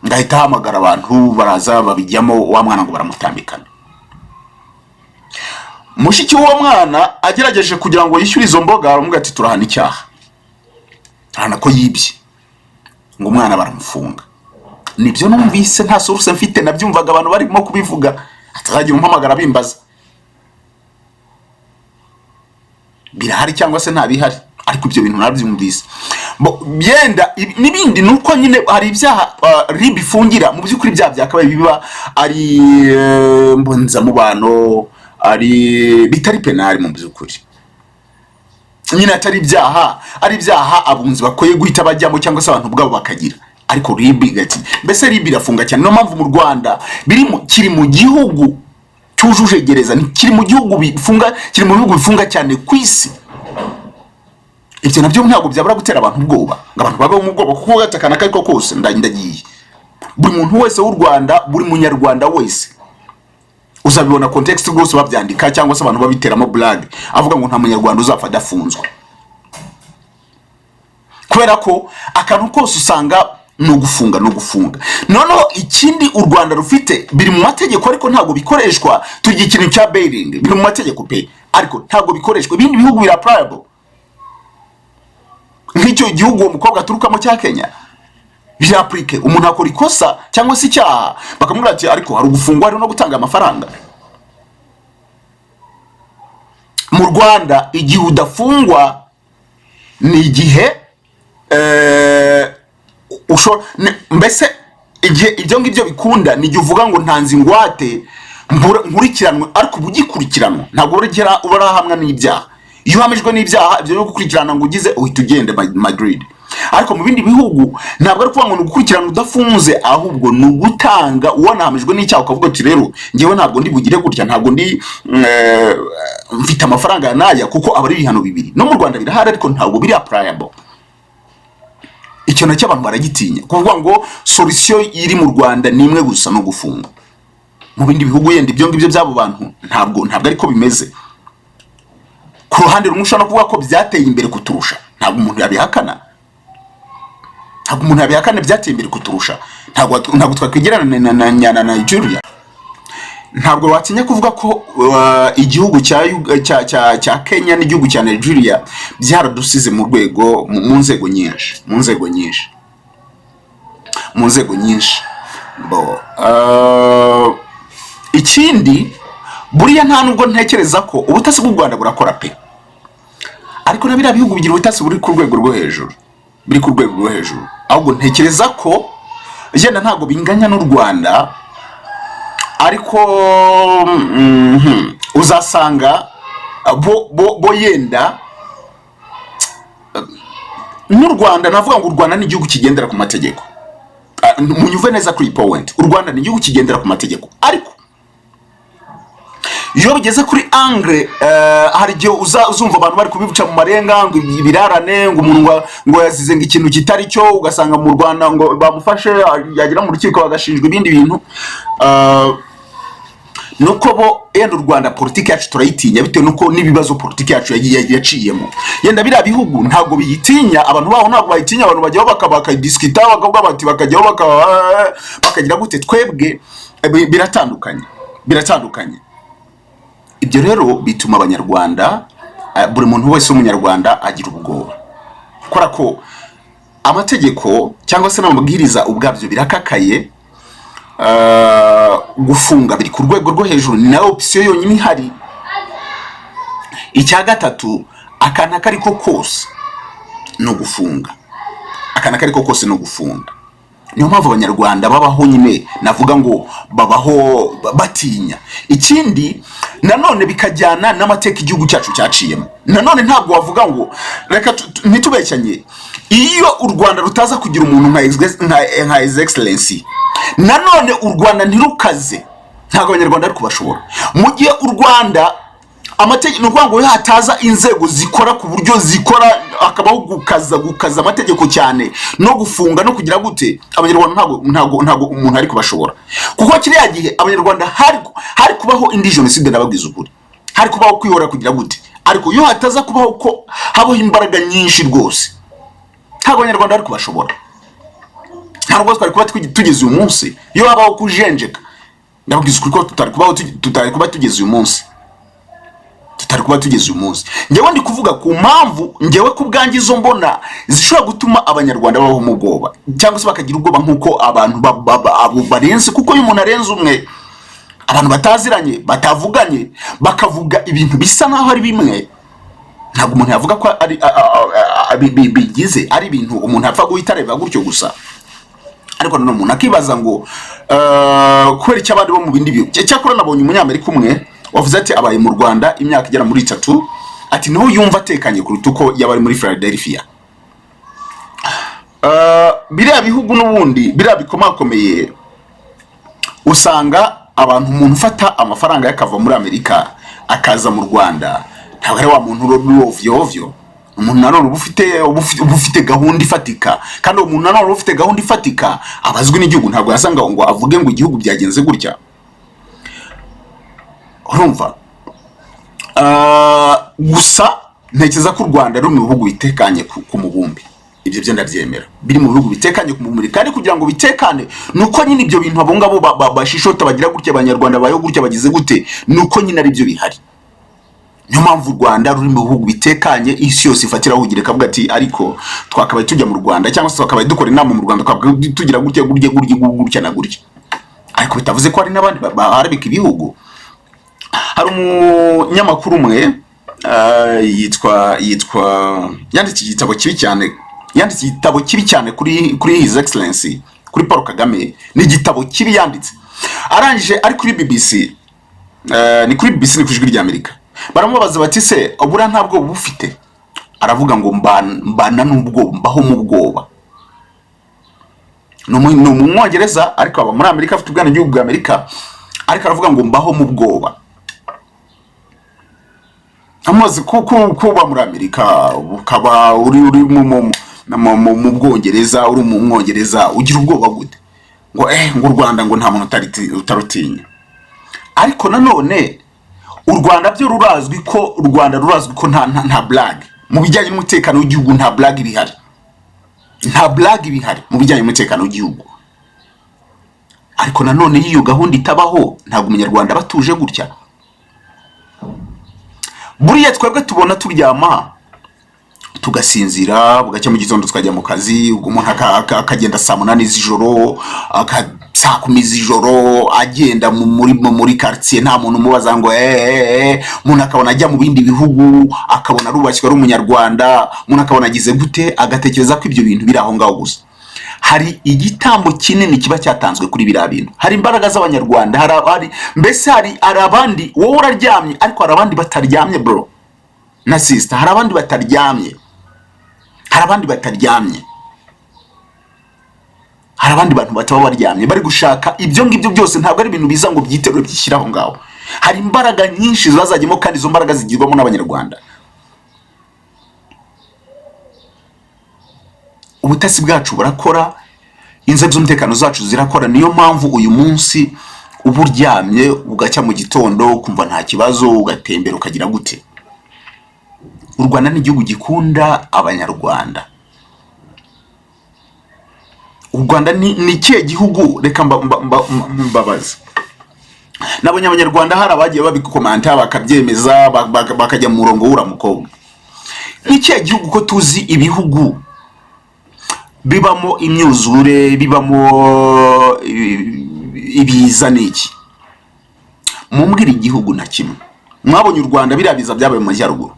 Ngahita ahamagara abantu, baraza babijyamo, wa mwana ngo baramutambikana. Mushiki w'uwo mwana agerageje kugira ngo yishyure izo mboga, aramubwira ati: "Turahana icyaha, turahana ko yibye." Ngo umwana baramufunga. Nibyo numvise, nta source mfite, nabyumvaga abantu barimo kubivuga, hatazagira umpamagara bimbaza birahari cyangwa se nta bihari, ariko ibyo bintu narabyumvise. Byenda n'ibindi ni uko nyine hari ibyaha RIB ifungira. Mu by'ukuri ibyaha byakabaye biba ari mbonezamubano, ari bitari pénal, mu by'ukuri nyine atari ibyaha, ari ibyaha abunzi bakwiye guhita bajyamo cyangwa se abantu ubwabo bakagira, ariko RIB igati mbese RIB irafunga cyane. Niyo mpamvu mu Rwanda kiri mu gihugu cyujuje gereza, kiri mu gihugu bifunga, kiri mu bihugu bifunga cyane ku isi. Ibyo nabyo ntabwo byabura gutera abantu ubwoba, ngo abantu babeho mu bwoba, kuko gatakana akariko kose ndagiye. Buri muntu wese w'u Rwanda, buri munyarwanda wese, uzabibona context rwose babyandika cyangwa se abantu babiteramo blague, avuga ngo nta munyarwanda uzapfa adafunzwe, kubera ko akantu kose usanga ni ugufunga, ni ugufunga. Noneho ikindi u Rwanda rufite, biri mu mategeko ariko ntabwo bikoreshwa, tugira ikintu cya bailing. Biri mu mategeko pe, ariko ntabwo bikoreshwa. Ibindi bihugu biri applicable, nk'icyo gihugu uwo mukobwa aturukamo cya Kenya, birapurike. Umuntu akora ikosa cyangwa se icyaha, bakamubwira ati: "Ariko hari ugufungwa, hari no gutanga amafaranga." Mu Rwanda igihe udafungwa ni igihe mbese igihe ibyo ngibyo bikunda ni igihe uvuga ngo ntanze ingwate nkurikiranwe, ariko uba ugikurikiranwa, ntabwo urigera uba urahamwa n'ibyaha. Iyo uhamijwe n'ibyaha, ibyo byo gukurikirana ngo ugize uhita ugenda Madrid. Ariko mu bindi bihugu ntabwo ari ukuvuga ngo ni ugukurikirana udafunze, ahubwo ni ugutanga wanahamijwe n'icyaha, ukavuga uti: "Rero ngewe ntabwo ndi bugire gutya, ntabwo ndi mfite amafaranga ya n'aya," kuko aba ari ibihano bibiri. No mu Rwanda birahari, ariko ntabwo biri applicable. Icyo nacyo abantu baragitinya, kuvuga ngo solution iri mu Rwanda ni imwe gusa, no gufunga. Mu bindi bihugu yenda ibyo ngibyo by'abo bantu ntabwo ariko bimeze. Ku ruhande rumwe ushobora no kuvuga ko byateye imbere kuturusha, ntabwo umuntu yabihakana, ntabwo umuntu yabihakana, byateye imbere kuturusha. Ntabwo twakwigerana na Nigeria. Ntabwo watinya kuvuga ko igihugu cya Kenya n'igihugu cya Nigeria byaradusize mu rwego mu nzego nyinshi, mu nzego nyinshi, mu nzego nyinshi. Bo ikindi, buriya nta nubwo ntekereza ko ubutasi bw'u Rwanda burakora pe, ariko na biriya bihugu bigira ubutasi buri ku rwego rwo hejuru, biri ku rwego rwo hejuru. Ahubwo ntekereza ko yenda ntabwo binganya n'u Rwanda, ariko uzasanga bo yenda n'u Rwanda. Navuga ngo u Rwanda ni igihugu kigendera ku mategeko. Munyumve neza kuri iyi point: u Rwanda ni igihugu kigendera ku mategeko, ariko iyo bigeze kuri angle hari igihe uzumva abantu bari kubica mu marenga ngo ibirarane, ngo umuntu ngo yazize ngo ikintu kitari cyo, ugasanga mu Rwanda ngo bamufashe, yagera mu rukiko bagashinjwa ibindi bintu. Ni uko bo yenda u Rwanda politiki yacu turayitinya bitewe n'uko n'ibibazo politiki yacu yagiye yaciyemo. Yenda biriya bihugu ntabwo biyitinya, abantu baho ntabwo bayitinya, abantu bajyaho bakadisikita, bakavuga bati, bakajyaho bakagira gute. Twebwe biratandukanye, biratandukanye. Ibyo rero bituma Abanyarwanda, buri muntu wese w'Umunyarwanda agira ubwoba, kubera ko amategeko cyangwa se n'amabwiriza ubwabyo birakakaye. Gufunga biri ku rwego rwo hejuru, ni nayo option yonyine ihari. Icya gatatu, akantu ako ariko kose ni ugufunga, akantu ako ariko kose ni ugufunga. Niyo mpamvu Abanyarwanda babaho nyine, navuga ngo babaho batinya. Ikindi nanone bikajyana n'amateka igihugu cyacu cyaciyemo. Nanone ntabwo wavuga ngo reka ntitubeshyanye, iyo u Rwanda rutaza kugira umuntu nka His Excellency, nanone u Rwanda ntirukaze, ntabwo Abanyarwanda bari kubashobora. Mu gihe u Rwanda amategeko, ni ukuvuga ngo iyo hataza inzego zikora ku buryo zikora, hakabaho gukaza amategeko cyane no gufunga no kugira gute, Abanyarwanda ntabwo umuntu ari kubashobora, kuko kiriya gihe Abanyarwanda hari kubaho indi jenoside. Ndababwiza ukuri, hari kubaho kwihora, kugira gute. Ariko iyo hataza kubaho ko habaho imbaraga nyinshi rwose, ntabwo Abanyarwanda bari kubashobora, ntabwo twari kuba tugeze uyu munsi. Iyo habaho kujenjeka, ndababwiza ukuri ko tutari kuba tugeze uyu munsi, tutari kuba tugeze uyu munsi. Njyewe ndi kuvuga ku mpamvu njyewe ku bwanjye izo mbona zishobora gutuma Abanyarwanda babaho mu bwoba cyangwa se bakagira ubwoba nk'uko abantu abo barenze, kuko iyo umuntu arenze umwe, abantu bataziranye, batavuganye, bakavuga ibintu bisa n'aho ari bimwe, ntabwo umuntu yavuga ko ari bigize ari ibintu umuntu apfa guhita areba gutyo gusa. Ariko nanone umuntu akibaza ngo kubera icyo abandi bo mu bindi bihugu. Cyakora nabonye Umunyamerika umwe wavuze ati abaye mu Rwanda imyaka igera muri 3, ati niho yumva atekanye kuruta uko yaba ari muri Philadelphia. Biriya bihugu n'ubundi biriya bikomakomeye, usanga abantu, umuntu ufata amafaranga ye akava muri Amerika akaza mu Rwanda, ntabwo ari wa muntu uri ovyo ovyo. Umuntu nanone uba ufite gahunda ifatika, kandi uwo muntu nanone uba ufite gahunda ifatika aba azwi n'igihugu, ntabwo yasanga ngo avuge ngo igihugu byagenze gutya. Urumva? Gusa ntekereza ko u Rwanda ruri mu bihugu bitekanye ku mubumbe. Ibyo byo ndabyemera, biri mu bihugu bitekanye ku mubumbe. Kandi kugira ngo bitekane ni uko nyine ibyo bintu abo ngabo bashishota, bagira gutya, Abanyarwanda bayo gutya, bagize gute, ni uko nyine ari byo bihari. Niyo mpamvu u Rwanda ruri mu bihugu bitekanye isi yose ifatiraho urugero, ikavuga ati ariko twakabaye tujya mu Rwanda, cyangwa se twakabaye dukora inama mu Rwanda, twakabaye tugira gutya gutya gutya gutya na gutya. Ariko bitavuze ko hari n'abandi baharabika ibihugu. Hari umunyamakuru umwe, yitwa, yanditse igitabo kibi cyane, yanditse igitabo kibi cyane kuri His Excellency, kuri Paul Kagame. Ni igitabo kibi yanditse. Arangije ari kuri BBC, ni kuri BBC, ni ku Ijwi ry'Amerika, baramubaza bati se ubura nta bwoba ufite? Aravuga ngo mbana n'ubwoba, mbaho mu bwoba. Ni Umwongereza ariko aba muri Amerika, afite ubwenegihugu bwa Amerika, ariko aravuga ngo mbaho mu bwoba. Amaze kuba muri Amerika, ukaba uri mu Bwongereza, uri mu Mwongereza, ugira ubwoba gute? Ngo ngo u Rwanda ngo nta muntu utarutinya. Ariko nanone u Rwanda byo rurazwi ko, u Rwanda rurazwi ko nta blague mu bijyanye n'umutekano w'igihugu, nta blague ibihari, nta blague ibihari mu bijyanye n'umutekano w'igihugu. Ariko nanone iyo gahunda itabaho, ntabwo Umunyarwanda aba atuje gutya. Buriya twebwe tubona turyama tugasinzira, bugacya mu gitondo tukajya mu kazi, umuntu akagenda saa 8 z'ijoro, saa 10 z'ijoro, agenda muri quartier, nta muntu umubaza ngo umuntu akabona ajya mu bindi bihugu, akabona arubashywe ari Umunyarwanda, umuntu akabona agize gute, agatekereza ko ibyo bintu biri aho ngaho gusa. Hari igitambo kinini kiba cyatanzwe kuri biriya bintu, hari imbaraga z'Abanyarwanda, hari mbese hari abandi. Wowe uraryamye, ariko hari abandi bataryamye, bro na sister, hari abandi bataryamye, hari abandi bataryamye, hari abandi bantu bataba baryamye bari gushaka ibyo ngibyo byose. Ntabwo ari ibintu biza ngo byiterure byishyire aho ngaho. Hari imbaraga nyinshi zazajyamo, kandi izo mbaraga zigirwamo n'Abanyarwanda. Ubutasi bwacu burakora, inzego z'umutekano zacu zirakora. Niyo mpamvu uyu munsi Uba uryamye ugacya mu gitondo ukumva nta kibazo, ugatembera, ukagira gute. U Rwanda ni igihugu gikunda Abanyarwanda. U Rwanda ni ikihe gihugu? Reka mbabaze. Nabonye Abanyarwanda hari abagiye babikomanta, bakabyemeza, bakajya mu murongo w'uriya mukobwa. Ni ikihe gihugu, ko tuzi ibihugu bibamo imyuzure, bibamo ibiza n'iki? Mumbwire igihugu na kimwe mwabonye u Rwanda biriya biza byabaye mu majyaruguru.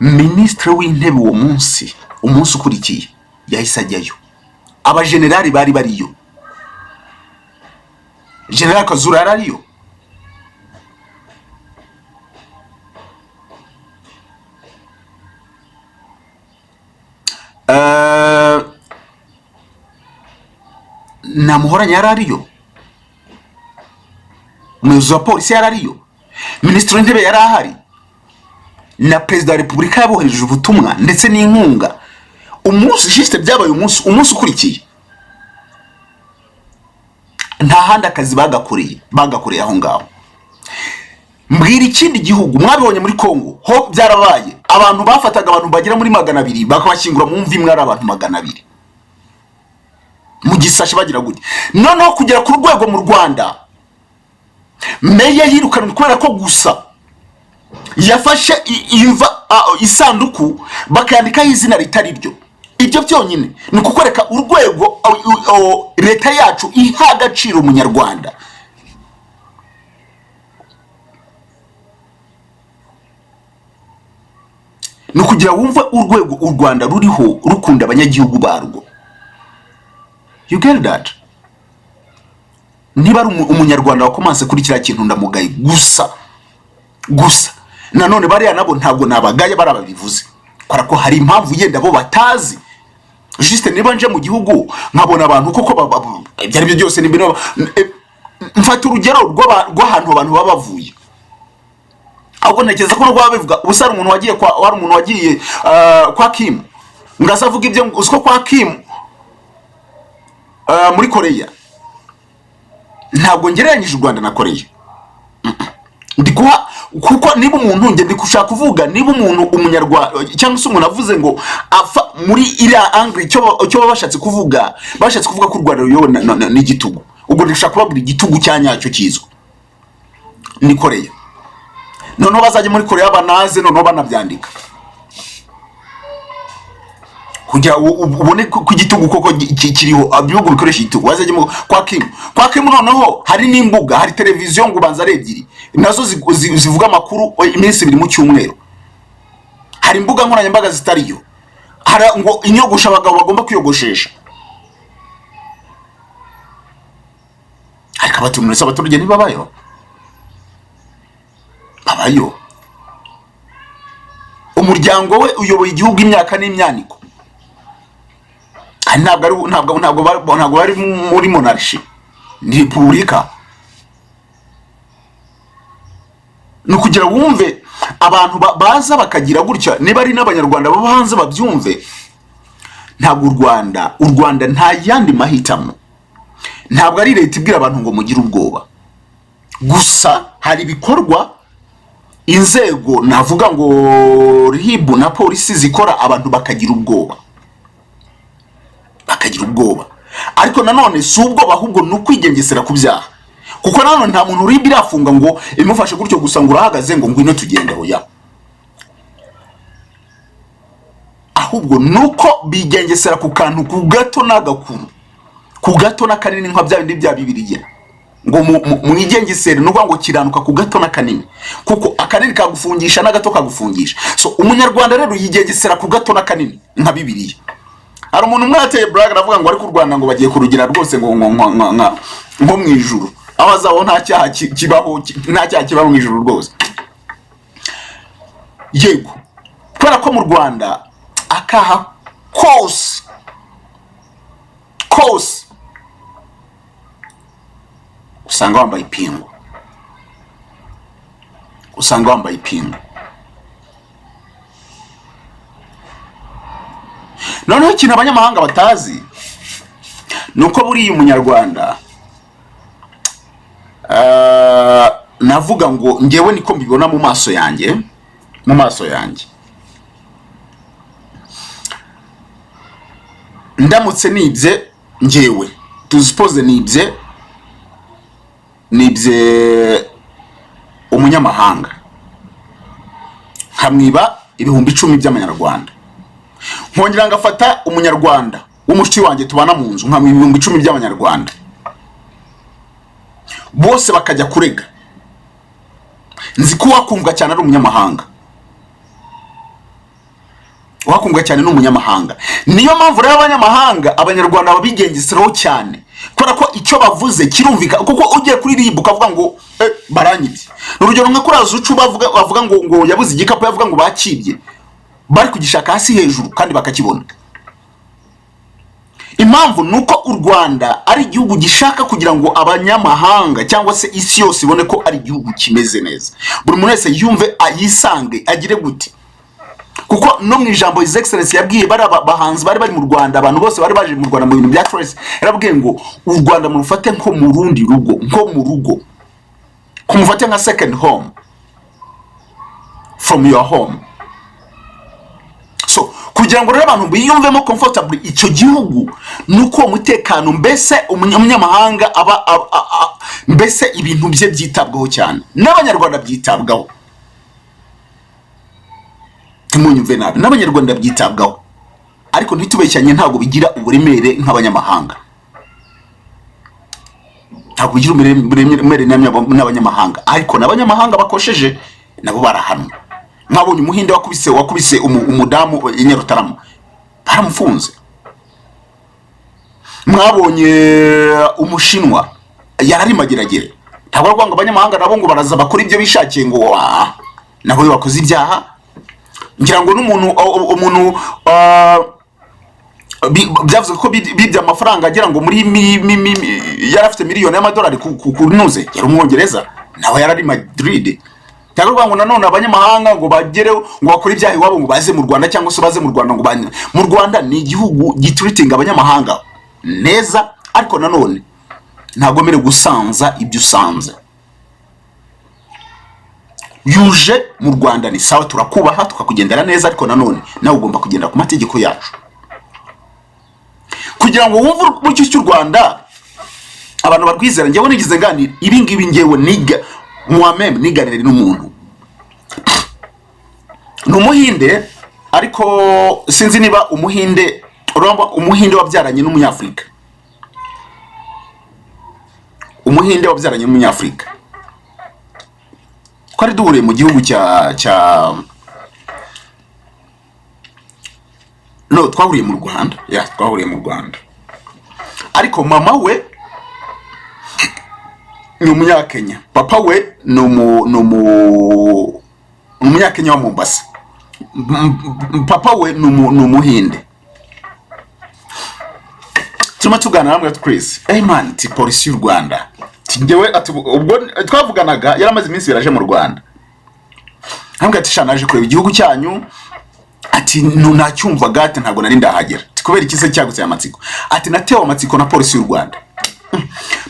Minisitiri w'Intebe uwo munsi, umunsi ukurikiye yahise ajyayo. Abajenerali bari bariyo, General Kazura yari ariyo. Namuhoranye yari ariyo, umuyobozi wa polisi yari ariyo, Minisitiri w'Intebe yari ahari, na Perezida wa Repubulika yabohereje ubutumwa ndetse n'inkunga. Umunsi juste byabaye, umunsi ukurikiye, nta handi akazi bagakoreye, bagakoreye aho ngaho. Mbwira ikindi gihugu mwabibonye. Muri Congo ho byarabaye, abantu bafataga abantu bagera muri 200 bakabashyingura mu mva imwe, ari abantu 200 mu gisashi, bagira gutya. Noneho kugera ku rwego mu Rwanda meya yirukanwe kubera ko gusa yafashe imva, isanduku bakayandikaho izina ritari ryo. Ibyo byonyine ni ukukwereka urwego leta yacu iha agaciro Umunyarwanda. Ni ukugira wumve urwego u Rwanda ruriho rukunda abanyagihugu barwo. You get that? Niba ari Umunyarwanda wakomanse kuri kiriya kintu, ndamugaye gusa. Gusa nanone bariya nabo ntabwo nabagaye, bariya babivuze, kubera ko hari impamvu yenda bo batazi. Juste niba nje mu gihugu nkabona abantu koko ibyo ari byo byose ni ibintu, mfata urugero rw'ahantu abantu baba bavuye, ahubwo ntekereza ko nubwo baba babivuga ubusa, hari umuntu wagiye kwa, hari umuntu wagiye kwa Kim ngo aze avuge ibyo. Uziko kwa Kim muri Koreya, ntabwo ngereranyije u Rwanda na Koreya, ndi kuha kuko niba umuntu, njye ndi gushaka kuvuga, niba umuntu Umunyarwanda cyangwa se umuntu avuze ngo afa muri iriya angle, icyo baba bashatse kuvuga ko u Rwanda ruyobowe n'igitugu. Ubwo ndashaka kubabwira igitugu cya nyacyo kizwi ni Koreya. Noneho bazajya muri Koreya banaze, noneho banabyandika kugira ubone ko igitugu koko kiriho. Ibihugu bikoresha igitugu bazajya kwa Kim. Kwa Kim noneho hari n'imbuga, hari televiziyo, ngo ubanza ari ebyiri nazo zivuga amakuru iminsi 2 mu cyumweru. Hari imbuga nkoranyambaga zitariyo. Hari ngo inyogosho abagabo bagomba kwiyogoshesha. Ariko abaturage ntibabayo, babayo. Umuryango we uyoboye igihugu imyaka n'imyaniko. Kandi ntabwo ari ntabwo bari muri monarchie, ni repubulika. Ni ukugira wumve abantu baza bakagira gutya, niba ari n'Abanyarwanda baba hanze babyumve. Ntabwo u Rwanda nta yandi mahitamo. Ntabwo ari leta ibwira abantu ngo mugire ubwoba. Gusa hari ibikorwa inzego, navuga ngo RIB na polisi, zikora, abantu bakagira ubwoba, bakagira ubwoba. Ariko nanone si ubwoba, ahubwo ni ukwigengesera ku byaha, kuko nanone nta muntu RIB irafunga ngo imufashe gutyo gusa ngo urahagaze, ngo ngwino tugende. Oya, ahubwo ni uko bigengesera ku kantu, ku gato n'agakuru, ku gato n'akanini, nka bya bindi bya Bibiliya ngo mwigengesere. Ni ukuvuga ngo kiranuka ku gato n'akanini, kuko akanini kagufungisha n'agato kagufungisha. So Umunyarwanda rero yigengesera ku gato n'akanini nka Bibiliya. Hari umuntu umwe yateye blague, aravuga ngo ariko u Rwanda ngo bagiye kurugira rwose ngo nko mu ijuru, aho azabaho nta cyaha kibaho, nta cyaha kibaho mu ijuru rwose. Yego, kubera ko mu Rwanda akaha kose kose usanga wambaye ipingu, usanga wambaye ipingu. Noneho ikintu abanyamahanga batazi ni uko buriya Umunyarwanda Navuga ngo ngewe niko mbibona mu maso yanjye, mu maso yanjye. Ndamutse nibye ngewe, tusuppose nibye umunyamahanga, nkamwiba 10,000 by'amanyarwanda, nkongera ngafata umunyarwanda w'umushuti wanjye tubana mu nzu, nkamwiba 10,000 by'amanyarwanda, bose bakajya kurega, nzi ko uwakumvwa cyane ari umunyamahanga. Uwakumvwa cyane ni umunyamahanga. Niyo mpamvu rero abanyamahanga, abanyarwanda babigengeseraho cyane, kubera ko icyo bavuze kirumvikana. Kuko ugiye kuri RIB ukavuga ngo "Baranyibye", ni urugero nka kuriya Zuchu bavuga ngo yabuze igikapu, yavuga ngo bakibye, bari kugishaka hasi hejuru kandi bakakibona. Impamvu ni uko u Rwanda ari igihugu gishaka kugira ngo abanyamahanga cyangwa se isi yose ibone ko ari igihugu kimeze neza, buri muntu wese yumve, yisange, agire gute. Kuko no mu ijambo His Excellence yabwiye bari bahanzi bari mu Rwanda, abantu bose bari baje mu Rwanda mu bintu bya Trace, yarabwiye ngo u Rwanda murufate nko mu rundi rugo, nko mu rugo, kumufate nka second home from your home. So kugira ngo rero abantu biyumvemo comfortable icyo gihugu, ni uko uwo mutekano, mbese umunyamahanga aba mbese ibintu bye byitabwaho cyane, n'abanyarwanda byitabwaho. Ntimunyumve nabi, n'abanyarwanda byitabwaho, ariko ntitubeshyanye, ntabwo bigira uburemere nk'abanyamahanga, ntabwo bigira uburemere n'abanyamahanga. Ariko n'abanyamahanga bakosheje nabo barahanwa. Mwabonye umuhinde wakubise umudamu i Nyarutarama, baramufunze. Mwabonye umushinwa yarari Mageragere. Ntabwo ari ngo abanyamahanga nabo ngo baraza bakora ibyo bishakiye, ngo nabo iyo bakoze ibyaha. Ngira ngo n'umuntu umuntu byavuze ko bibye amafaranga agera ngo muri yari afite miliyoni y'amadolari ku ntuze, yari umwongereza, nawe yari ari Madrid. Cyangwa kuvuga ngo nanone abanyamahanga ngo bagere ngo bakore ibyaha iwabo, ngo baze mu Rwanda, cyangwa se baze mu Rwanda ngo mu Rwanda ni igihugu gitreatinga abanyamahanga neza, ariko nanone ntabwo wemerewe gusanza ibyo usanze. Yuje mu Rwanda ni sawa, turakubaha, tukakugendera neza, ariko nanone nawe ugomba kugendera ku mategeko yacu. Kugira ngo wumve uburyo cy'u Rwanda abantu barwizera, njyewe nigeze nganira ibi ngibi, njyewe niga moi-même niganire n'umuntu, ni umuhinde, ariko sinzi niba umuhinde, urumva umuhinde wabyaranye n'umunyafurika, umuhinde wabyaranye n'umunyafurika. Twari duhuriye mu gihugu cya no twahuriye mu Rwanda, ya, twahuriye mu Rwanda, ariko mama we ni umunyakenya, papa we ni umunyakenya wa Mombasa. Papa we ni umuhinde. Turimo tuganira hamwe, Chris, hey man, ti polisi y'u Rwanda, ti njyewe, ati ubwo twavuganaga yari amaze iminsi 2 aje mu Rwanda, ambwira ati: "Sha, naje kureba igihugu cyanyu." Ati: "Nacyumvaga." Ati: "Ntabwo nari ndahagera." Ati: "Kubera iki se cyagutse aya matsiko?" Ati: "Natewe amatsiko na polisi y'u Rwanda."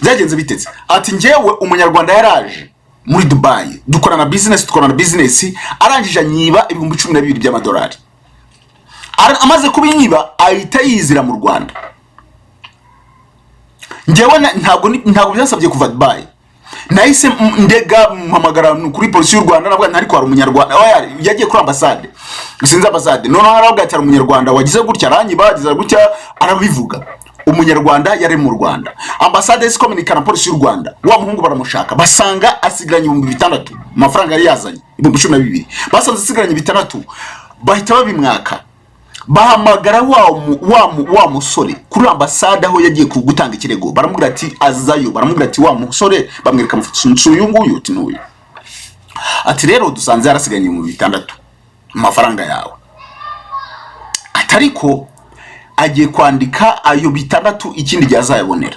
"Byagenze bitetse?" Ati: "Njyewe umunyarwanda yaraje muri Dubai, dukorana business, arangije anyiba 12,000 by'amadolari. Amaze kubinyiba ahita yizira mu Rwanda. Njyewe ntabwo byasabye kuva Dubai, nahise ndega, mpamagara kuri polisi y'u Rwanda, navuga nti ariko hari umunyarwanda." Oya, yagiye kuri ambasade, sinzi ambasade. Noneho aravuga ati: "Hari umunyarwanda wagize gutya aranyiba, agize gutya." Arabivuga, umunyarwanda yari mu Rwanda. Ambasade yahise ikominika na polisi y'u Rwanda, wa muhungu baramushaka, basanga asigaranye 6000 mu mafaranga yari yazanye 12,000. Basanze asigaranye 6000, bahita babimwaka. Bahamagara wa musore kuri ambasade aho yagiye gutanga ikirego, baramubwira ati azayo. Baramubwira ati wa musore, bamwereka amafoto: "Si uyu nguyu?" Ati: "N'uyu." Ati: "Rero dusanze yarasigaranye 6000 mu mafaranga yawe." Ati: "Ariko agiye kwandika ayo 6000, ikindi gihe azayabonera."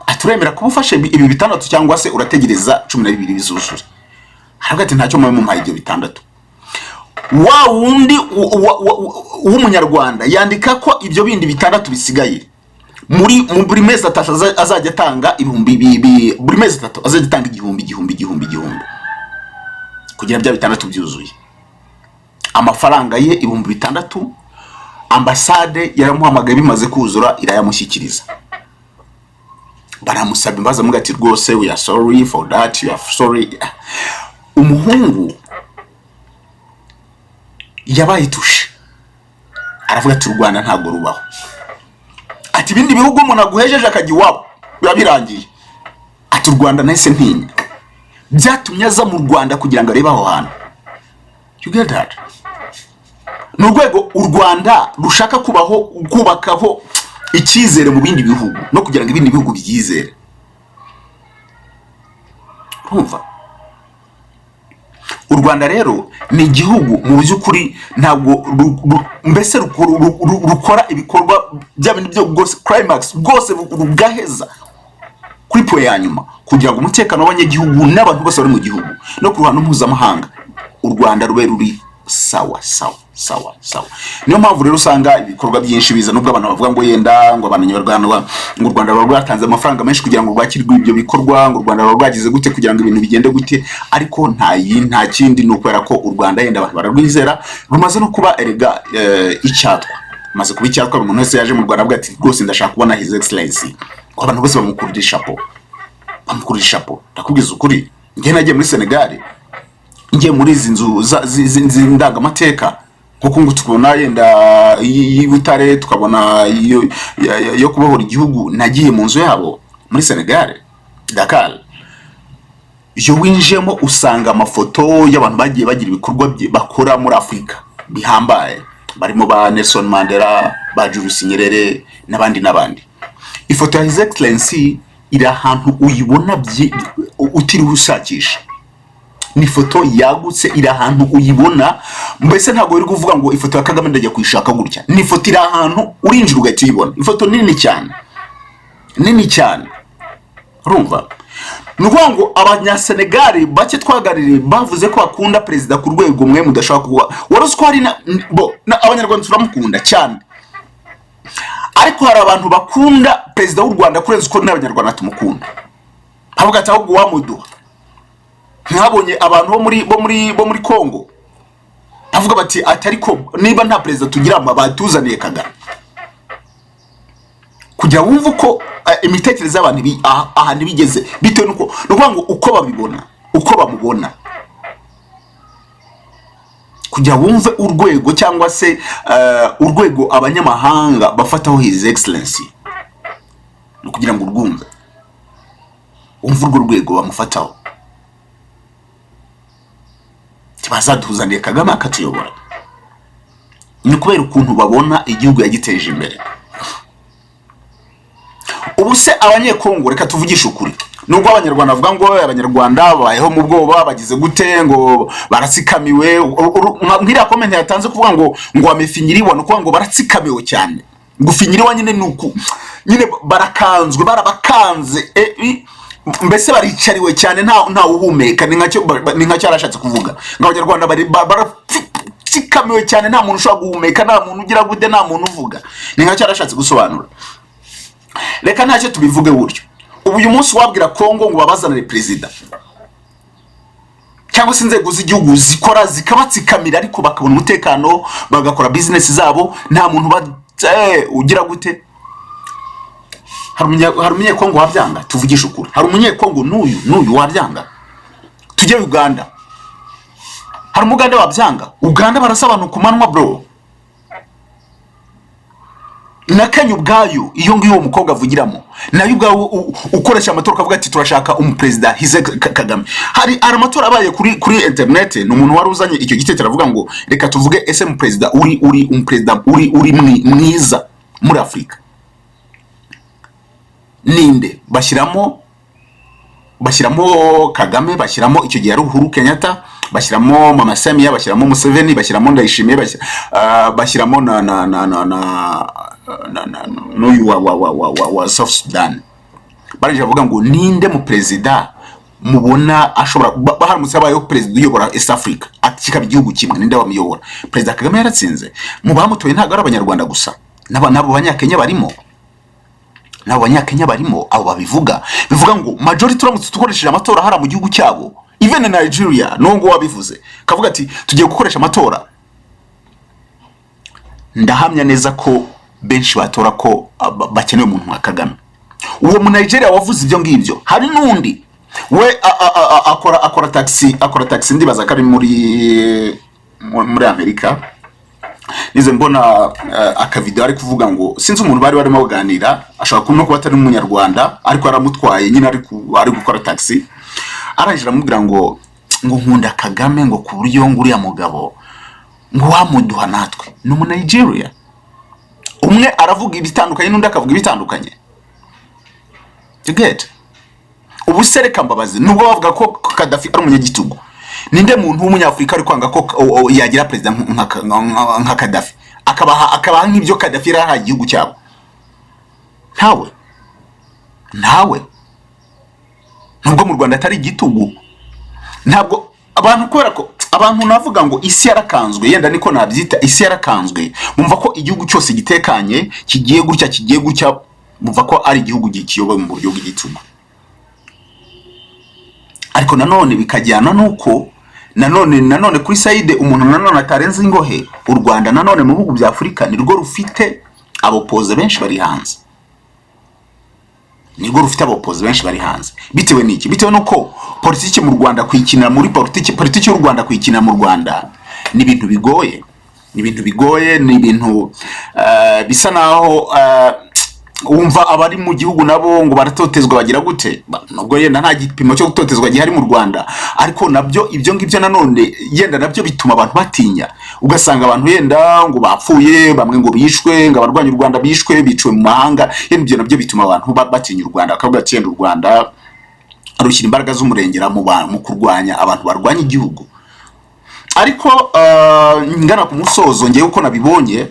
Ati: "Uremera kuba ufashe ibi 6000 cyangwa se urategereza 12 bizuzure?" Aravuga ati: "Ntacyo, mube mumpaye ibyo 6000." Wa wundi w'umunyarwanda yandika ko ibyo bindi 6000 bisigaye. Muri mu buri mezi 3 azajya atanga ibihumbi buri mezi 3 azajya atanga 1000, 1000, 1000, 1000, kugira bya bitandatu byuzuye. Amafaranga ye 6000, ambasade yaramuhamagaye bimaze kuzura, irayamushyikiriza. Baramusaba imbabazi, amuga ati: "Rwose we are sorry for that, you are sorry." Umuhungu yabaye touché, aravuga ati: "U Rwanda ntabwo rubaho." Ati: "Ibindi bihugu umuntu aguhejeje akajya iwabo biba birangiye." Ati: "U Rwanda nahise ntinya." Byatumye aza mu Rwanda kugira ngo arebe aho hantu. You get that? Ni urwego u Rwanda rushaka kubaho, kubakaho icyizere mu bindi bihugu no kugira ngo ibindi bihugu byizere. Urumva, u Rwanda rero ni igihugu mu by'ukuri ntabwo mbese rukora ibikorwa bya bintu byo rwose climax rwose, rugaheza kuri point ya nyuma kugira ngo umutekano w'abanyagihugu n'abantu bose bari mu gihugu no ku ruhando mpuzamahanga u Rwanda rube ruri sawa sawa sawa sawa. Niyo mpamvu rero usanga ibikorwa byinshi biza, nubwo abantu bavuga ngo yenda ngo abanyarwanda, ngo u Rwanda ruba rwatanze amafaranga menshi kugira ngo rwakirwe ibyo bikorwa, ngo u Rwanda ruba rwagize gute kugira ngo ibintu bigende gute, ariko nta kindi, ni ukubera ko u Rwanda yenda abantu bararwizera, rumaze no kuba erega icyatwa, rumaze kuba icyatwa. Umuntu wese yaje mu Rwanda avuga ati: "Rwose ndashaka kubona His Excellency," ko abantu bose bamukurira ishapo, bamukurira ishapo. Ndakubwiza ukuri, njye nagiye muri Senegal, ngiye muri izi nzu z'indangamateka, nkuko ngo tubona yenda y'i Butare, tukabona iyo yo kubohora igihugu. Nagiye mu nzu yabo muri Senegal, Dakar. Iyo winjiyemo usanga amafoto y'abantu bagiye bagira ibikorwa bakora muri Afurika bihambaye, barimo ba Nelson Mandela, ba Julius Nyerere n'abandi n'abandi. Ifoto ya His Excellency iri ahantu uyibona utiriwe ushakisha. Ni ifoto yagutse, iri ahantu uyibona. Mbese ntabwo uri kuvuga ngo ifoto ya Kagame ndajya kuyishaka gutya. Ni ifoto iri ahantu urinjira ugahita uyibona, ifoto nini cyane, nini cyane. Urumva, ni ukuvuga ngo Abanyasenegali bake twaganiriye bavuze ko bakunda perezida ku rwego mwe mudashobora kuba. Wari uzi ko hari na bo Abanyarwanda turamukunda cyane, ariko hari abantu bakunda perezida w'u Rwanda kurenza uko n'Abanyarwanda tumukunda. Bavuga ati: "Ahubwo wamuduha." Ntabonye abantu bo muri Congo bavuga bati ati: "Ariko niba nta perezida tugira, batuzaniye Kagame." Kugira wumve uko imitekerereze y'abantu ahantu bigeze, bitewe n'uko, ni ukuvuga ngo uko babibona, uko bamubona, kugira wumve urwego cyangwa se urwego abanyamahanga bafataho His Excellency, ni ukugira ngo urwumve, wumve urwo rwego bamufataho. Ntibazaduzaniye Kagame akatuyobora, ni kubera ukuntu babona igihugu yagiteje imbere. Ubu se Abanyekongo, reka tuvugishe ukuri, nubwo Abanyarwanda bavuga ngo Abanyarwanda babayeho mu bwoba, bagize gute, ngo baratsikamiwe, nk'iriya comment yatanze kuvuga ngo wamefinyiriwa, ni ukuvuga ngo baratsikamiwe cyane. Gufinyiriwa nyine ni uku nyine barakanzwe, barabakanze, mbese baricariwe cyane, nta uhumeka. Ni nkacyo yarashatse kuvuga, ngo Abanyarwanda bari baratsikamiwe cyane, nta muntu ushobora guhumeka, nta muntu ugira gute, nta muntu uvuga. Ni nkacyo yarashatse gusobanura. Reka ntacyo tubivuge buryo. Ubu uyu munsi wabwira Kongo ngo babazanire perezida cyangwa se inzego z'igihugu zikora zikabatsikamira, ariko bakabona umutekano, bagakora bizinesi zabo, nta muntu ugira gute, hari Umunyekongo wabyanga? Tuvugishe ukuri, hari Umunyekongo n'uyu n'uyu wabyanga? Tujye Uganda, hari Umuganda wabyanga? Uganda barasa abantu ku manywa, bro. Na Kenya ubwayo, iyo ngiyo uwo mukobwa avugiramo, nayo ubwawe ukoresha amatora ukavuga ati: "Turashaka umuperezida His Kagame." Hari amatora abaye kuri internet, ni umuntu wari uzanye icyo gitekerezo, aravuga ngo: "Reka tuvuge, ese umuperezida uri umuperezida uri mwiza muri Afurika ninde?" Bashyiramo Kagame, bashyiramo icyo gihe ari Uhuru Kenyatta, bashyiramo Mama Samia, bashyiramo Museveni, bashyiramo Ndayishimiye, bashyiramo na n'uyu wa South Sudan. Barangije bavuga ngo: "Ninde mu perezida mubona ashobora haramutse habayeho perezida uyobora East Africa, kikaba igihugu kimwe, ninde wamuyobora?" Perezida Kagame yaratsinze. Mu bamutoye ntabwo ari Abanyarwanda gusa, n'abo Banyakenya barimo. N'abo Banyakenya barimo, abo babivuga, bivuga ngo majority, uramutse dukoresheje amatora hariya mu gihugu cyabo, even Nigeria, n'uwo nguwo wabivuze kavuga ati tugiye gukoresha amatora, ndahamya neza ko benshi batora ko bakeneye umuntu nka Kagame. Uwo mu Nigeria wavuze ibyo ngibyo, hari n'undi we akora taxi, ndibaza ko ari muri Amerika. Nize mbona akavideo ari kuvuga ngo sinzi umuntu bari barimo baganira, ashobora no kuba atari umunyarwanda, ariko aramutwaye nyine ari gukora taxi, arangije aramubwira ngo nkunda Kagame, ngo ku buryo ngo uriya mugabo ngo wamuduha natwe. Ni umu Nigeria. Umwe aravuga ibitandukanye n'undi akavuga ibitandukanye, you get? Ubu se reka mbabaze, nubwo bavuga ko Kadafi ari umunyagitugu, ninde muntu w'umunyafurika ari kwanga ko yagira perezida nka Kadafi, akabaha nk'ibyo Kadafi yari yarahaye igihugu cyabo? Ntawe, ntawe. Nubwo mu Rwanda atari igitugu, ntabwo abantu, kubera ko abantu navuga ngo isi yarakanzwe, yenda niko nabyita, isi yarakanzwe, bumva ko igihugu cyose gitekanye kigiye gutya, bumva ko ari igihugu kiyobowe mu buryo bw'igitugu. Ariko nanone bikajyana n'uko nanone kuri side umuntu nanone atarenze ingohe, u Rwanda nanone mu bihugu bya Afurika nirwo rufite aba opposé benshi bari hanze, nirwo rufite aba opposé benshi bari hanze. Bitewe n'iki? Bitewe n'uko politiki mu Rwanda, kuyikinira muri politiki, politiki y'u Rwanda kuyikinira mu Rwanda ni ibintu bigoye, ni ibintu bigoye, ni ibintu bisa naho wumva abari mu gihugu nabo ngo baratotezwa, bagira gute. Nubwo yenda nta gipimo cyo gutotezwa gihari mu Rwanda, ariko nabyo ibyo ngibyo nanone yenda nabyo bituma abantu batinya, ugasanga abantu yenda ngo bapfuye, bamwe ngo bishwe, ngo abarwanya u Rwanda bishwe, biciwe mu mahanga. Yenda ibyo nabyo bituma abantu batinya u Rwanda, bakavuga ati yenda u Rwanda rushyira imbaraga z'umurengera mu kurwanya abantu barwanya igihugu. Ariko ngana ku musozo, ngewe uko nabibonye,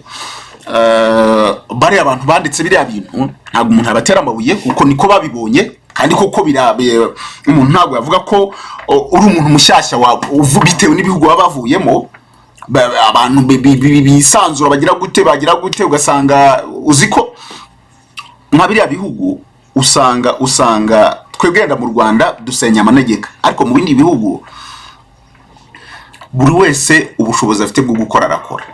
bariya abantu banditse biriya bintu ntabwo umuntu abatera amabuye, kuko niko babibonye. Kandi koko umuntu ntabwo yavuga ko uri umuntu mushyashya bitewe n'ibihugu baba bavuyemo, abantu bisanzura, bagira gute, ugasanga uzi ko nka biriya bihugu usanga twebwe wenda mu Rwanda dusenya amanegeka, ariko mu bindi bihugu buri wese ubushobozi afite bwo gukora arakora.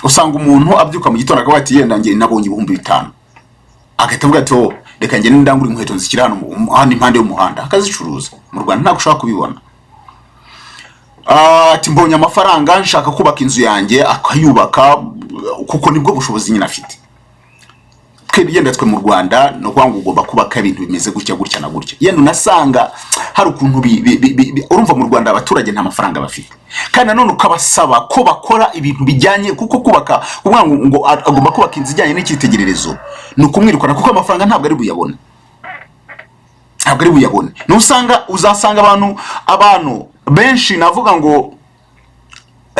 Usanga umuntu abyuka mu gitondo akavuga ati yenda njye nabonye 5000, agahita avuga ati oh, reka ngende ndangure inkweto nzishyira hano impande y'umuhanda, akazicuruza. Mu Rwanda ntabwo ushobora kubibona. Ati mbonye amafaranga, nshaka kubaka inzu yanjye, akayubaka kuko nibwo bushobozi nyine afite. Twebwe yenda twe mu Rwanda ni ukuvuga ngo ugomba kubaka ibintu bimeze gutya, gutya na gutya. Yenda unasanga hari ukuntu urumva mu Rwanda abaturage nta mafaranga bafite, kandi nanone ukabasaba ko bakora ibintu bijyanye, kuko kubaka, kuvuga ngo agomba kubaka inzu ijyanye n'icyitegererezo ni ukumwirukana, kuko amafaranga ntabwo ari buyabone, ntabwo ari buyabone. Nusanga uzasanga abantu benshi, navuga ngo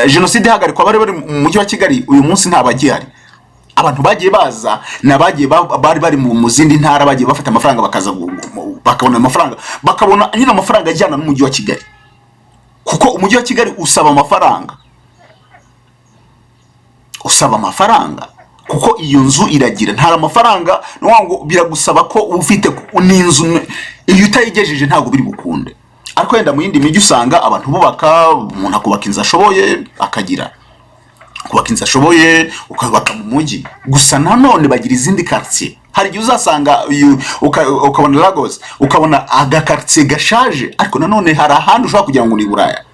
jenoside ihagarikwa bari bari mu mujyi wa Kigali, uyu munsi nta bagihari. Abantu bagiye baza ni abagiye bari bari mu zindi ntara, bagiye bafata amafaranga bakaza bakabona amafaranga, bakabona nyine amafaranga ajyana n'umujyi wa Kigali, kuko umujyi wa Kigali usaba amafaranga, usaba amafaranga, kuko iyo nzu iragira nta amafaranga. Ni ukuvuga ngo biragusaba ko uba ufite n'inzu, iyo utayigejeje ntabwo biri bukunde. Ariko wenda mu yindi mijyi usanga abantu bubaka, umuntu akubaka inzu ashoboye, akagira kubaka inzu ashoboye, ukubaka mu mujyi. Gusa nanone bagira izindi quartier. Hari igihe uzasanga ukabona Lagos, ukabona agakartier gashaje, ariko nanone hari ahandi ushobora kugira ngo ni i Buraya.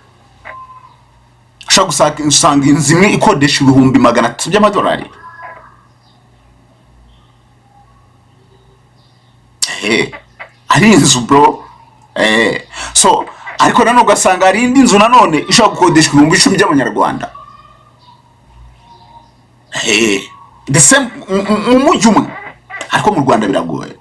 Ushobora gusanga inzu imwe ikodesha 300,000 by'amadolari. Ari inzu bro. So ariko nanone ugasanga hari indi nzu nanone ishobora gukodeshwa 10,000 by'amanyarwanda. The same mu mujyi umwe. Ariko mu Rwanda biragoye.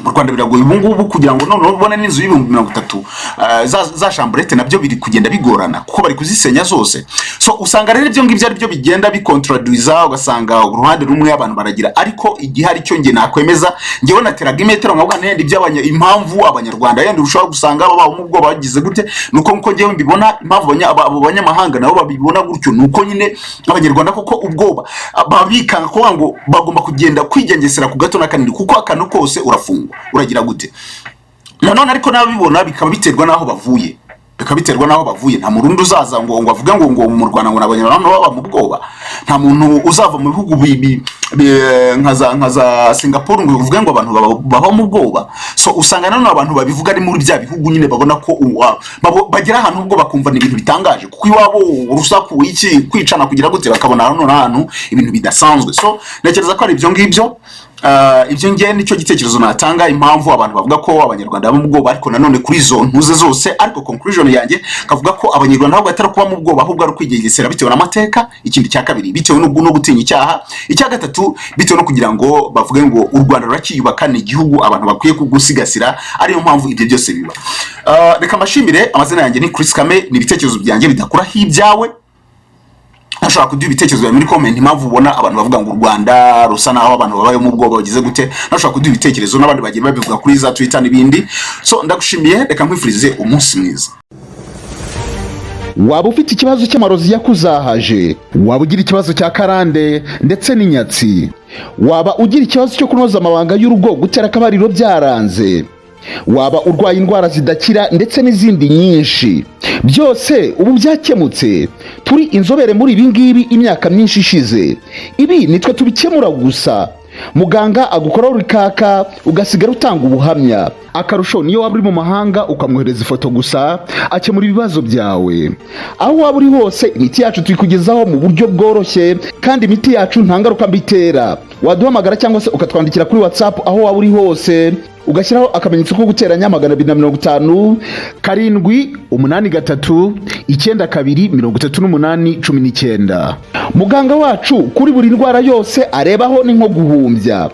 Mu Rwanda biragoye ubu ngubu kugira ngo noneho ubone n'inzu y'ibihumbi 30, za chambrette nabyo biri kugenda bigorana kuko bari kuzisenya zose. So usanga rero ibyo ngibyo ari byo bigenda bikontraduiza, ugasanga uruhande rumwe abantu baragira, ariko igihari cyo njye nakwemeza, njyewe nateraga imetero nkavuga nti yenda impamvu Abanyarwanda yenda ushobora gusanga babaho mu bwoba bagize gute, nuko nkuko njyewe mbibona, impamvu abo banyamahanga nabo babibona gutyo, nuko nyine Abanyarwanda koko ubwoba babikanga kuvuga ngo bagomba kugenda kwigengesera ku gato na kanini, kuko akantu kose urafungwa, uragira gute. Nanone ariko n'ababibona bikaba biterwa n'aho bavuye, nta Murundi uzaza ngo avuge ngo mu Rwanda ngo n'Abanyarwanda baba mu bwoba. Nta muntu uzava mu bihugu nka za Singapore ngo uvuge ngo abantu baba mu bwoba. So usanga nanone abantu babivuga ari muri bya bihugu nyine babona ko bagera ahantu ubwo bakumva ni ibintu bitangaje, kuko iwabo urusaku, iki, kwicana, kugira gute, bakabona hano hantu ibintu bidasanzwe. So ntekereza ko ari ibyo ngibyo. Ibyo ngiye nicyo gitekerezo natanga, impamvu abantu bavuga ko Abanyarwanda baba mu bwoba, ariko nanone kuri izo ntuze zose. Ariko conclusion yanjye kavuga ko Abanyarwanda ahubwo atari kuba mu bwoba, ahubwo ari ukwigengesera bitewe n'amateka. Ikindi cya kabiri, bitewe no gutinya icyaha. Icya gatatu, bitewe no kugira ngo bavuge ngo u Rwanda ruracyiyubaka, ni igihugu abantu bakwiye kugusigasira, ariyo mpamvu ibyo byose biba. Reka mbashimire. Amazina yanjye ni Chris Kame. Ni ibitekerezo byanjye bidakuraho ibyawe. Ushobora kuduha ibitekerezo byawe muri comment, impamvu ubona abantu bavuga ngo u Rwanda rusa naho abantu babayeho mu bwoba bagize gute. Nawe ushobora kuduha ibitekerezo, n'abandi bagiye babivuga kuri za Twitter n'ibindi. So ndagushimiye, reka nkwifurize umunsi mwiza. Waba ufite ikibazo cy'amarozi yakuzahaje, waba ugira ikibazo cya karande ndetse n'inyatsi, waba ugira ikibazo cyo kunoza amabanga y'urugo, gutera akabariro byaranze, waba urwaye indwara zidakira ndetse n'izindi nyinshi, byose ubu byakemutse. Turi inzobere muri ibi ngibi imyaka myinshi ishize. Ibi nitwe tubikemura gusa. Muganga agukoraho urikaka, ugasigara utanga ubuhamya. Akarusho, niyo waba uri mu mahanga ukamwohereza ifoto gusa, akemura ibibazo byawe. Aho waba uri hose, imiti yacu tuyikugezaho mu buryo bworoshye, kandi imiti yacu nta ngaruka mbi itera. Waduhamagara cyangwa se ukatwandikira kuri WhatsApp aho waba uri hose, ugashyiraho akamenyetso ko guteranya 250 783 92 38 19. Muganga wacu kuri buri ndwara yose arebaho ni nko guhumbya.